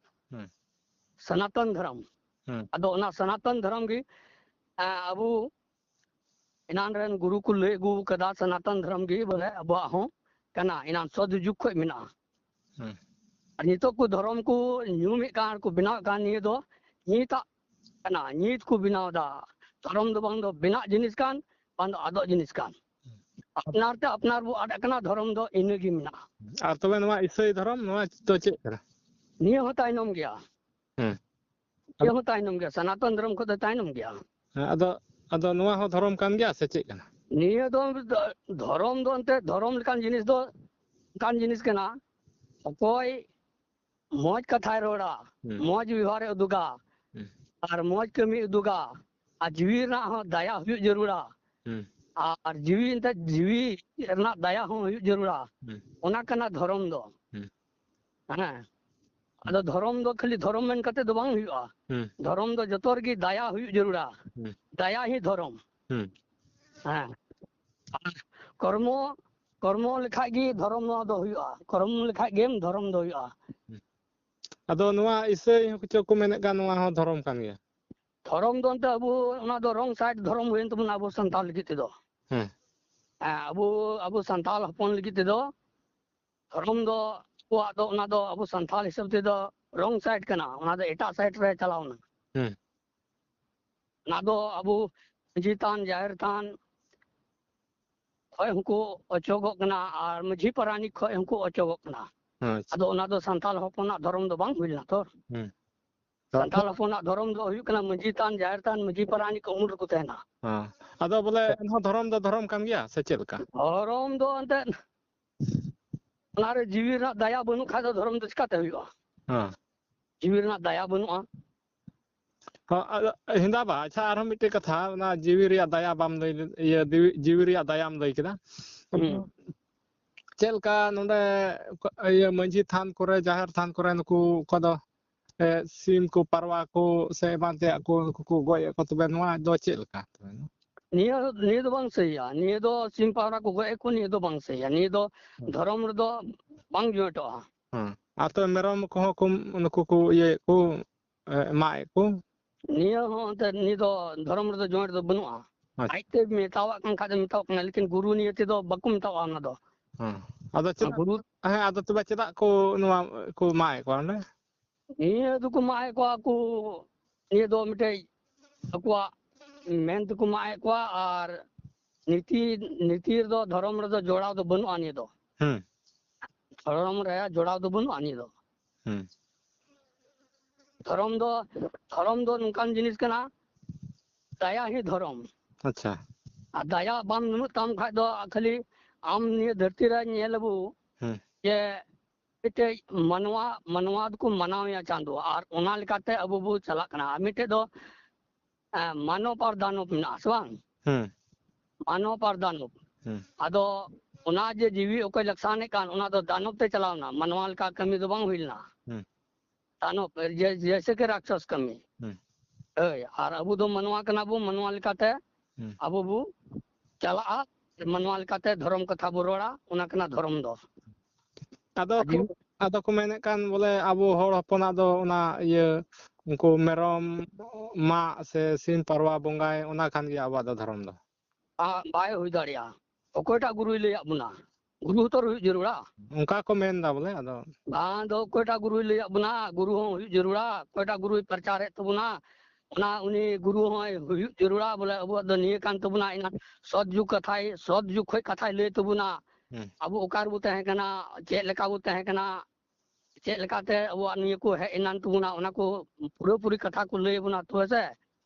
ᱦᱩᱸ᱾ ᱥᱚᱱᱟᱛᱚᱱ ᱫᱷᱚᱨᱚᱢ᱾ ᱦᱩᱸ᱾ ᱟᱫᱚ ᱚᱱᱟ ᱥᱚᱱᱟᱛᱚᱱ ᱫᱷᱚᱨᱚᱢ ᱜᱮ, ᱮᱸ, ᱟᱵᱚ ᱮᱱᱟᱱ ᱨᱮᱱ ᱜᱩᱨᱩ ᱠᱚ ᱞᱟᱹᱭ ᱟᱹᱜᱩ ᱠᱟᱫᱟ, ᱥᱚᱱᱟᱛᱚᱱ ᱫᱷᱚᱨᱚᱢ ᱜᱮ ᱵᱚᱞᱮ ᱟᱵᱚᱣᱟᱜ ᱦᱚᱸ ᱠᱟᱱᱟ, ᱮᱱᱟᱱ ᱥᱚᱛ ᱡᱩᱜᱽ ᱠᱷᱚᱡ ᱢᱮᱱᱟᱜᱼᱟ᱾ ᱦᱩᱸ᱾ ᱟᱨ ᱱᱤᱛᱚᱜ ᱠᱚ ᱫᱷᱚᱨᱚᱢ ᱠᱚ ᱧᱩᱢᱮᱫ ᱠᱟᱱ ᱟᱨ ᱠᱚ ᱵᱮᱱᱟᱣᱮᱫ ᱠᱟᱱ, ᱱᱤᱭᱟᱹ ᱫᱚ ᱱᱤᱛᱟᱜ ᱠᱟᱱᱟ, ᱱᱤᱛ ᱠᱚ ᱵᱮᱱᱟᱣ ᱮᱫᱟ᱾ ᱫᱷᱚᱨᱚᱢ ᱫᱚ ᱵᱟᱝ ᱫᱚ ᱵᱮᱱᱟᱜ ᱡᱤᱱᱤᱥ ᱠᱟᱱ, ᱵᱟᱝ ᱫᱚ ᱟᱫᱚᱜ ᱡᱤᱱᱤᱥ ᱠᱟᱱ᱾ ᱦᱩᱸ᱾ ᱟᱯᱱᱟᱨ ᱛᱮ ᱟᱯᱱᱟᱨ ᱵᱚ ᱟᱫ ᱟᱠᱟᱱᱟ, ᱫᱷᱚᱨᱚᱢ ᱫᱚ ᱤᱱᱟᱹ ᱜᱮ ᱢᱮᱱᱟᱜᱼᱟ᱾ ᱟᱨ ᱛᱚᱵᱮ ᱱᱚᱣᱟ ᱤᱥᱟᱹᱭ ᱫᱷᱚᱨᱚᱢ, ᱱᱚᱣᱟ ᱫᱚ ᱪᱮᱫ ᱠᱟᱱᱟ? ᱱᱤᱭᱟᱹ ᱦᱚᱸ ᱛᱟᱭᱱᱚᱢ ᱜᱮᱭᱟ᱾ ᱦᱮᱸ᱾ ᱱᱤᱭᱟᱹ ᱦᱚᱸ ᱛᱟᱭᱱᱚᱢ ᱜᱮᱭᱟ, ᱥᱚᱱᱟᱛᱚᱱ ᱫᱷᱚᱨᱚᱢ ᱠᱷᱚᱱ ᱫᱚ ᱛᱟᱭᱱᱚᱢ ᱜᱮᱭᱟ᱾ ᱦᱮᱸ, ᱟᱫᱚ, ᱟᱫᱚ ᱱᱚᱣᱟ ᱦᱚᱸ ᱫᱷᱚᱨᱚᱢ ᱠᱟᱱ ᱜᱮᱭᱟ ᱥᱮ ᱪᱮᱫ ᱠᱟᱱᱟ? ᱱᱤᱭᱟᱹ ᱫᱚ ᱫᱷᱚᱨᱚᱢ ᱫᱚ ᱮᱱᱛᱮᱫ ᱫᱷᱚᱨᱚᱢ ᱞᱮᱠᱟᱱ ᱡᱤᱱᱤᱥ ᱫᱚ ᱚᱱᱠᱟᱱ ᱡᱤᱱᱤᱥ ᱠᱟᱱᱟ, ᱚᱠᱚᱭ ᱢᱚᱡᱽ ᱠᱟᱛᱷᱟᱭ ᱨᱚᱲᱟ, ᱦᱩᱸ᱾ ᱢᱚᱡᱽ ᱵᱮᱣᱦᱟᱨᱮ ᱩᱫᱩᱜᱟ, ᱦᱩᱸ᱾ ᱟᱨ ᱢᱚᱡᱽ ᱠᱟᱹᱢᱤ ᱩᱫᱩᱜᱟ, ᱟᱨ ᱡᱤᱣᱤ ᱨᱮᱱᱟᱜ ᱦᱚᱸ ᱫᱟᱭᱟ ᱦᱩᱭᱩᱜ ᱡᱟᱹᱨᱩᱲᱟ, ᱦᱩᱸ᱾ ᱟᱨ ᱡᱤᱣᱤ ᱮᱱᱛᱮᱫ ᱡᱤᱣᱤ ᱨᱮᱱᱟᱜ ᱫᱟᱭᱟ ᱦᱚᱸ ᱦᱩᱭᱩᱜ ᱡᱟᱹᱨᱩᱲᱟ᱾ ᱦᱩᱸ᱾ ᱚᱱᱟ ᱠᱟᱱᱟ ᱫᱷᱚᱨᱚᱢ ᱫᱚ᱾ ᱦᱩᱸ᱾ ᱦᱮᱸ᱾ ᱟᱫᱚ ᱫᱷᱚᱨᱚᱢ ᱫᱚ ᱠᱷᱟᱹᱞᱤ ᱫᱷᱚᱨᱚᱢ ᱢᱮᱱ ᱠᱟᱛᱮ ᱫᱚ ᱵᱟᱝ ᱦᱩᱭᱩᱜᱼᱟ᱾ ᱦᱩᱸ᱾ ᱫᱷᱚᱨᱚᱢ ᱫᱚ ᱡᱚᱛᱚ ᱨᱮᱜᱮ ᱫᱟᱭᱟ ᱦᱩᱭᱩᱜ ᱡᱟᱹᱨᱩᱲᱟ᱾ ᱦᱩᱸ᱾ ᱫᱟᱭᱟ ᱦᱤ ᱫᱷᱚᱨᱚᱢ᱾ ᱦᱩᱸ᱾ ᱦᱮᱸ᱾ ᱟᱨ ᱠᱚᱨᱢᱚ, ᱠᱚᱨᱢᱚ ᱞᱮᱠᱷᱟᱡ ᱜᱮ ᱫᱷᱚᱨᱚᱢ ᱱᱚᱣᱟ ᱫᱚ ᱦᱩᱭᱩᱜᱼᱟ᱾ ᱠᱚᱨᱢᱚ ᱞᱮᱠᱷᱟᱡ ᱜᱮᱢ ᱫᱷᱚᱨᱚᱢ ᱫᱚ ᱦᱩᱭᱩᱜᱼᱟ᱾ ᱦᱩᱸ᱾ ᱟᱫᱚ ᱱᱚᱣᱟ ᱤᱥᱟᱹᱭ ᱦᱚᱸ ᱠᱤᱪᱷᱩ ᱠᱚ ᱢᱮᱱᱮᱫ ᱠᱟᱱ, ᱱᱚᱣᱟ ᱦᱚᱸ ᱫᱷᱚᱨᱚᱢ ᱠᱟᱱ ᱜᱮᱭᱟ᱾ ᱫᱷᱚᱨᱚᱢ ᱫᱚ ᱮᱱᱛᱮ ᱟᱵᱚ ᱚᱱᱟ ᱫᱚ wrong side ᱫᱷᱚᱨᱚᱢ ᱦᱩᱭᱮᱱ ᱛᱟᱵᱚᱱᱟ ᱟᱵᱚ ᱥᱟᱱᱛᱟᱲ ᱞᱟᱹᱜᱤᱫ ᱛᱮᱫᱚ᱾ ᱦᱮᱸ᱾ ᱦᱮᱸ, ᱟᱵᱚ ᱟᱵᱚ ᱥᱟᱱᱛᱟᱲ ᱦᱚᱯᱚᱱ ᱞᱟᱹᱜᱤᱫ ᱛᱮᱫᱚ ᱫᱷᱚᱨᱚᱢ ᱫᱚ ᱟᱵᱚᱣᱟᱜ ᱫᱚ ᱚᱱᱟ ᱫᱚ ᱟᱵᱚ ᱥᱟᱱᱛᱟᱲ ᱦᱤᱥᱟᱹᱵ ᱛᱮᱫᱚ wrong side ᱠᱟᱱᱟ, ᱚᱱᱟ ᱫᱚ ᱮᱴᱟᱜ side ᱨᱮ ᱪᱟᱞᱟᱣ ᱮᱱᱟ᱾ ᱦᱮᱸ᱾ ᱚᱱᱟ ᱫᱚ ᱟᱵᱚ ᱢᱟᱹᱡᱷᱤ ᱛᱷᱟᱱ, ᱡᱟᱦᱮᱨ ᱛᱷᱟᱱ ᱠᱷᱚᱡ ᱦᱚᱸᱠᱚ ᱚᱪᱚᱜᱚᱜ ᱠᱟᱱᱟ ᱟᱨ ᱢᱟᱹᱡᱷᱤ ᱯᱟᱨᱟᱱᱤᱠ ᱠᱷᱚᱡ ᱦᱚᱸᱠᱚ ᱚᱪᱚᱜᱚᱜ ᱠᱟᱱᱟ᱾ ᱟᱪᱪᱷᱟ᱾ ᱟᱫᱚ ᱚᱱᱟ ᱫᱚ ᱥᱟᱱᱛᱟᱲ ᱦᱚᱯᱚᱱᱟᱜ ᱫᱷᱚᱨᱚᱢ ᱫᱚ ᱵᱟᱝ ᱦᱩᱭ ᱞᱮᱱᱟ ᱛᱚ᱾ ᱦᱮᱸ᱾ ᱥᱟᱱᱛᱟᱲ ᱦᱚᱯᱚᱱᱟᱜ ᱫᱷᱚᱨᱚᱢ ᱫᱚ ᱦᱩᱭᱩᱜ ᱠᱟᱱᱟ ᱢᱟᱹᱡᱷᱤ ᱛᱷᱟᱱ, ᱡᱟᱦᱮᱨ ᱛᱷᱟᱱ, ᱢᱟᱹᱡᱷᱤ ᱯᱟᱨᱟᱱᱤᱠ ᱩᱢᱩᱞ ᱨᱮᱠᱚ ᱛᱟᱦᱮᱱᱟ᱾ ᱦᱮᱸ᱾ ᱟᱫᱚ ᱵᱚᱞᱮ ᱮᱱᱦᱚᱸ ᱫᱷᱚᱨᱚᱢ ᱫᱚ ᱫᱷᱚᱨᱚᱢ ᱠᱟᱱ ᱜᱮᱭᱟ ᱥᱮ ᱪᱮᱫ ᱞᱮᱠᱟ? ᱫᱷᱚᱨᱚᱢ ᱫᱚ ᱮᱱᱛᱮᱫ ᱚᱱᱟᱨᱮ ᱡᱤᱣᱤ ᱨᱮᱱᱟᱜ ᱫᱟᱭᱟ ᱵᱟᱹᱱᱩᱜ ᱠᱷᱟᱡ ᱫᱚ ᱫᱷᱚᱨᱚᱢ ᱫᱚ ᱪᱤᱠᱟᱛᱮ ᱦᱩᱭᱩᱜᱼᱟ? ᱦᱮᱸ᱾ ᱡᱤᱣᱤ ᱨᱮᱱᱟᱜ ᱫᱟᱭᱟ ᱵᱟᱹᱱᱩᱜᱼᱟ᱾ ᱦᱚᱸ, ᱟᱫᱚ ᱦᱮᱸᱫᱟ ᱵᱟ, ᱟᱪᱪᱷᱟ, ᱟᱨᱦᱚᱸ ᱢᱤᱫᱴᱮᱡ ᱠᱟᱛᱷᱟ, ᱚᱱᱟ ᱡᱤᱣᱤ ᱨᱮᱭᱟᱜ ᱫᱟᱭᱟ ᱵᱟᱢ ᱞᱟᱹᱭ ᱞᱮᱫ, ᱤᱭᱟᱹ, ᱫᱤᱣᱤ-, ᱡᱤᱣᱤ ᱨᱮᱭᱟᱜ ᱫᱟᱭᱟᱢ ᱞᱟᱹᱭ ᱠᱮᱫᱟ᱾ ᱦᱩᱸ᱾ ᱪᱮᱫ ᱞᱮᱠᱟ ᱱᱚᱰᱮ ᱠᱚ-, ᱤᱭᱟᱹ, ᱢᱟᱹᱡᱷᱤ ᱛᱷᱟᱱ ᱠᱚᱨᱮ, ᱡᱟᱦᱮᱨ ᱛᱷᱟᱱ ᱠᱚᱨᱮ ᱱᱩᱠᱩ ᱚᱠᱟ ᱫᱚ, ᱮ, ᱥᱤᱢ ᱠᱚ, ᱯᱟᱨᱣᱟ ᱠᱚ ᱥᱮ ᱮᱢᱟᱱ ᱛᱮᱭᱟᱜ ᱠᱚ ᱱᱩᱠᱩ ᱠᱚ ᱜᱚᱡ ᱮᱫ ᱠᱚ, ᱛᱚᱵᱮ ᱱᱚᱣᱟ ᱫᱚ ᱪᱮᱫ ᱞᱮᱠᱟ? ᱱᱤᱭᱟᱹ, ᱱᱤᱭᱟᱹ ᱫᱚ ᱵᱟᱝ ᱥᱟᱹᱦᱤᱭᱟ᱾ ᱱᱤᱭᱟᱹ ᱫᱚ ᱥᱤᱢ ᱯᱟᱣᱨᱟ ᱠᱚ ᱜᱚᱡ ᱮᱫ ᱠᱚ, ᱱᱤᱭᱟᱹ ᱫᱚ ᱵᱟᱝ ᱥᱟᱹᱦᱤᱭᱟ᱾ ᱱᱤᱭᱟᱹ ᱫᱚ ᱦᱩᱸ᱾ ᱫᱷᱚᱨᱚᱢ ᱨᱮᱫᱚ ᱵᱟᱝ ᱡᱚᱭᱮᱴᱚᱜᱼᱟ᱾ ᱦᱮᱸ᱾ ᱟᱨ ᱛᱚ ᱢᱮᱨᱚᱢ ᱠᱚᱦᱚᱸ ᱠᱚ ᱱᱩᱠᱩ ᱠᱚ ᱤᱭᱟᱹᱭᱮᱫ ᱠᱚ, ᱮ, ᱮᱢᱟᱭᱮᱫ ᱠᱚ᱾ ᱱᱤᱭᱟᱹ ᱦᱚᱸ ᱮᱱᱛᱮᱫ ᱱᱤᱭᱟᱹ ᱫᱚ ᱫᱷᱚᱨᱚᱢ ᱨᱮᱫᱚ ᱡᱚᱭᱮᱱᱴ ᱫᱚ ᱵᱟᱹᱱᱩᱜᱼᱟ᱾ ᱟᱪᱪᱷᱟ᱾ ᱟᱡᱛᱮ ᱢᱮᱛᱟᱣᱟᱜ ᱠᱟᱱ ᱠᱷᱟᱡ ᱫᱚ ᱢᱮᱛᱟᱣᱟᱜ ᱠᱟᱱᱟ, ᱞᱮᱠᱤᱱ ᱜᱩᱨᱩ ᱱᱤᱭᱟᱹ ᱛᱮᱫᱚ ᱵᱟᱠᱚ ᱢᱮᱛᱟᱣᱟᱜᱼᱟ ᱚᱱᱟ ᱫᱚ᱾ ᱦᱮᱸ᱾ ᱟᱫᱚ ᱪᱮᱫᱟᱜ, ᱜᱩᱨᱩ ᱦᱮᱸ, ᱟᱫᱚ ᱛᱚᱵᱮ ᱪᱮᱫᱟᱜ ᱠᱚ ᱱᱚᱣᱟ ᱠᱚ ᱮᱢᱟᱭᱮᱫ ᱠᱚᱣᱟ ᱚᱸᱰᱮ? ᱱᱤᱭᱟᱹ ᱫᱚᱠᱚ ᱮᱢᱟᱭᱮᱫ ᱠᱚᱣᱟ ᱠᱚ, ᱱᱤᱭᱟᱹ ᱫᱚ ᱢᱤᱫᱴᱮᱡ ᱟᱠᱚᱣᱟᱜ ᱢᱮᱱ ᱛᱮᱠᱚ ᱮᱢᱟᱭᱮᱫ ᱠᱚᱣᱟ, ᱟᱨ ᱱᱤᱛᱤ, ᱱᱤᱛᱤ ᱨᱮᱫᱚ ᱫᱷᱚᱨᱚᱢ ᱨᱮᱫᱚ ᱡᱚᱲᱟᱣ ᱫᱚ ᱵᱟᱹᱱᱩᱜᱼᱟ ᱱᱤᱭᱟᱹ ᱫᱚ᱾ ᱦᱩᱸ᱾ ᱫᱷᱚᱨᱚᱢ ᱨᱮ ᱡᱚᱲᱟᱣ ᱫᱚ ᱵᱟᱹᱱᱩᱜᱼᱟ ᱱᱤᱭᱟᱹ ᱫᱚ᱾ ᱦᱩᱸ᱾ ᱫᱷᱚᱨᱚᱢ ᱫᱚ, ᱫᱷᱚᱨᱚᱢ ᱫᱚ ᱱᱚᱝᱠᱟᱱ ᱡᱤᱱᱤᱥ ᱠᱟᱱᱟ, ᱫᱟᱭᱟ ᱦᱤ ᱫᱷᱚᱨᱚᱢ᱾ ᱟᱪᱪᱷᱟ᱾ ᱟᱨ ᱫᱟᱭᱟ ᱵᱟᱝ ᱵᱟᱹᱱᱩᱜ ᱛᱟᱢ ᱠᱷᱟᱡ ᱫᱚ ᱠᱷᱟᱹᱞᱤ ᱟᱢ ᱱᱤᱭᱟᱹ ᱫᱷᱟᱹᱨᱛᱤ ᱨᱮ ᱧᱮᱞ ᱟᱵᱚ ᱦᱩᱸ᱾ ᱡᱮ ᱢᱤᱫᱴᱮᱡ ᱢᱟᱱᱣᱟ, ᱢᱟᱱᱣᱟ ᱫᱚᱠᱚ ᱢᱟᱱᱟᱣᱮᱭᱟ ᱪᱟᱸᱫᱳ, ᱟᱨ ᱚᱱᱟ ᱞᱮᱠᱟᱛᱮ ᱟᱵᱚ ᱵᱚ ᱪᱟᱞᱟᱜ ᱠᱟᱱᱟ᱾ ᱟᱨ ᱢᱤᱫᱴᱮᱡ ᱫᱚ, ᱮᱸ, ᱢᱟᱱᱚᱵ ᱟᱨ ᱫᱟᱱᱚᱵ ᱢᱮᱱᱟᱜᱼᱟ ᱥᱮ ᱵᱟᱝ? ᱦᱩᱸ᱾ ᱢᱟᱱᱚᱵ ᱟᱨ ᱫᱟᱱᱚᱵ᱾ ᱦᱩᱸ᱾ ᱟᱫᱚ ᱚᱱᱟ ᱡᱮ ᱡᱤᱣᱤ ᱚᱠᱚᱭ ᱞᱟᱠᱥᱟᱱᱮᱫ ᱠᱟᱱ, ᱚᱱᱟ ᱫᱚ ᱫᱟᱱᱚᱵ ᱛᱮ ᱪᱟᱞᱟᱣᱱᱟ, ᱢᱟᱱᱣᱟ ᱞᱮᱠᱟ ᱠᱟᱹᱢᱤ ᱫᱚ ᱵᱟᱝ ᱦᱩᱭ ᱞᱮᱱᱟ᱾ ᱦᱩᱸ᱾ ᱫᱟᱱᱚᱵ, ᱡᱮ-, ᱡᱮᱭᱥᱮ ᱠᱤ ᱨᱟᱠᱥᱚᱥ ᱠᱟᱹᱢᱤ᱾ ᱦᱩᱸ᱾ ᱦᱳᱭ, ᱟᱨ ᱟᱵᱚ ᱫᱚ ᱢᱟᱱᱣᱟ ᱠᱟᱱᱟ ᱵᱚ, ᱢᱟᱱᱣᱟ ᱞᱮᱠᱟᱛᱮ ᱦᱩᱸ᱾ ᱟᱵᱚ ᱵᱚ ᱪᱟᱞᱟᱜᱼᱟ, ᱢᱟᱱᱣᱟ ᱞᱮᱠᱟᱛᱮ ᱫᱷᱚᱨᱚᱢ ᱠᱟᱛᱷᱟ ᱵᱚ ᱨᱚᱲᱟ, ᱚᱱᱟ ᱠᱟᱱᱟ ᱫᱷᱚᱨᱚᱢ ᱫᱚ᱾ ᱟᱫᱚ ᱟᱨ ᱠᱚ, ᱟᱫᱚ ᱠᱚ ᱢᱮᱱᱮᱫ ᱠᱟᱱ ᱵᱚᱞᱮ ᱟᱵᱚ ᱦᱚᱲ ᱦᱚᱯᱚᱱᱟᱜ ᱫᱚ ᱚᱱᱟ ᱤᱭᱟᱹ ᱩᱱᱠᱩ ᱢᱮᱨᱚᱢ ᱢᱟᱜ ᱥᱮ ᱥᱤᱢ ᱯᱟᱨᱣᱟ ᱵᱚᱸᱜᱟᱭ, ᱚᱱᱟ ᱠᱷᱟᱱ ᱜᱮ ᱟᱵᱚᱣᱟᱜ ᱫᱚ ᱫᱷᱚᱨᱚᱢ ᱫᱚ᱾ ᱟ, ᱵᱟᱭ ᱦᱩᱭ ᱫᱟᱲᱮᱭᱟᱜᱼᱟ᱾ ᱚᱠᱚᱭᱴᱟᱜ ᱜᱩᱨᱩᱭ ᱞᱟᱹᱭᱟᱫ ᱵᱚᱱᱟ? ᱜᱩᱨᱩ ᱦᱚᱸᱛᱚ ᱦᱩᱭᱩᱜ ᱡᱟᱹᱨᱩᱲᱟ᱾ ᱚᱱᱠᱟ ᱠᱚ ᱢᱮᱱ ᱮᱫᱟ ᱵᱚᱞᱮ, ᱟᱫᱚ ᱵᱟᱝ ᱫᱚ ᱚᱠᱚᱭᱴᱟᱜ ᱜᱩᱨᱩᱭ ᱞᱟᱹᱭᱟᱫ ᱵᱚᱱᱟ, ᱜᱩᱨᱩ ᱦᱚᱸ ᱦᱩᱭᱩᱜ ᱡᱟᱹᱨᱩᱲᱟ᱾ ᱚᱠᱚᱭᱴᱟᱜ ᱜᱩᱨᱩᱭ ᱯᱨᱚᱪᱟᱨᱮᱫ ᱛᱟᱵᱚᱱᱟ, ᱚᱱᱟ ᱩᱱᱤ ᱜᱩᱨᱩ ᱦᱚᱸᱭ ᱦᱩᱭᱩᱜ ᱡᱟᱹᱨᱩᱲᱟ᱾ ᱵᱚᱞᱮ ᱟᱵᱚᱣᱟᱜ ᱫᱚ ᱱᱤᱭᱟᱹ ᱠᱟᱱ ᱛᱟᱵᱚᱱᱟ, ᱮᱱᱟᱱ ᱥᱚᱛ ᱡᱩᱜᱽ ᱠᱟᱛᱷᱟᱭ, ᱥᱚᱛ ᱡᱩᱜᱽ ᱠᱷᱚᱱ ᱠᱟᱛᱷᱟᱭ ᱞᱟᱹᱭ ᱛᱟᱵᱚᱱᱟ᱾ ᱦᱩᱸ᱾ ᱟᱵᱚ ᱚᱠᱟ ᱨᱮᱵᱚ ᱛᱟᱦᱮᱸ ᱠᱟᱱᱟ, ᱪᱮᱫ ᱞᱮᱠᱟ ᱵᱚ ᱛᱟᱦᱮᱸ ᱠᱟᱱᱟ, ᱪᱮᱫ ᱞᱮᱠᱟᱛᱮ ᱟᱵᱚᱣᱟᱜ ᱱᱤᱭᱟᱹ ᱠᱚ ᱦᱮᱡ ᱮᱱᱟᱱ ᱛᱟᱵᱚᱱᱟ, ᱚᱱᱟ ᱠᱚ ᱯᱩᱨᱟᱹᱯᱩᱨᱤ ᱠᱟᱛᱷᱟ ᱠᱚ ᱞᱟᱹᱭ ᱟᱵᱚᱱᱟ ᱛᱚ, ᱦᱮᱸ ᱥᱮ?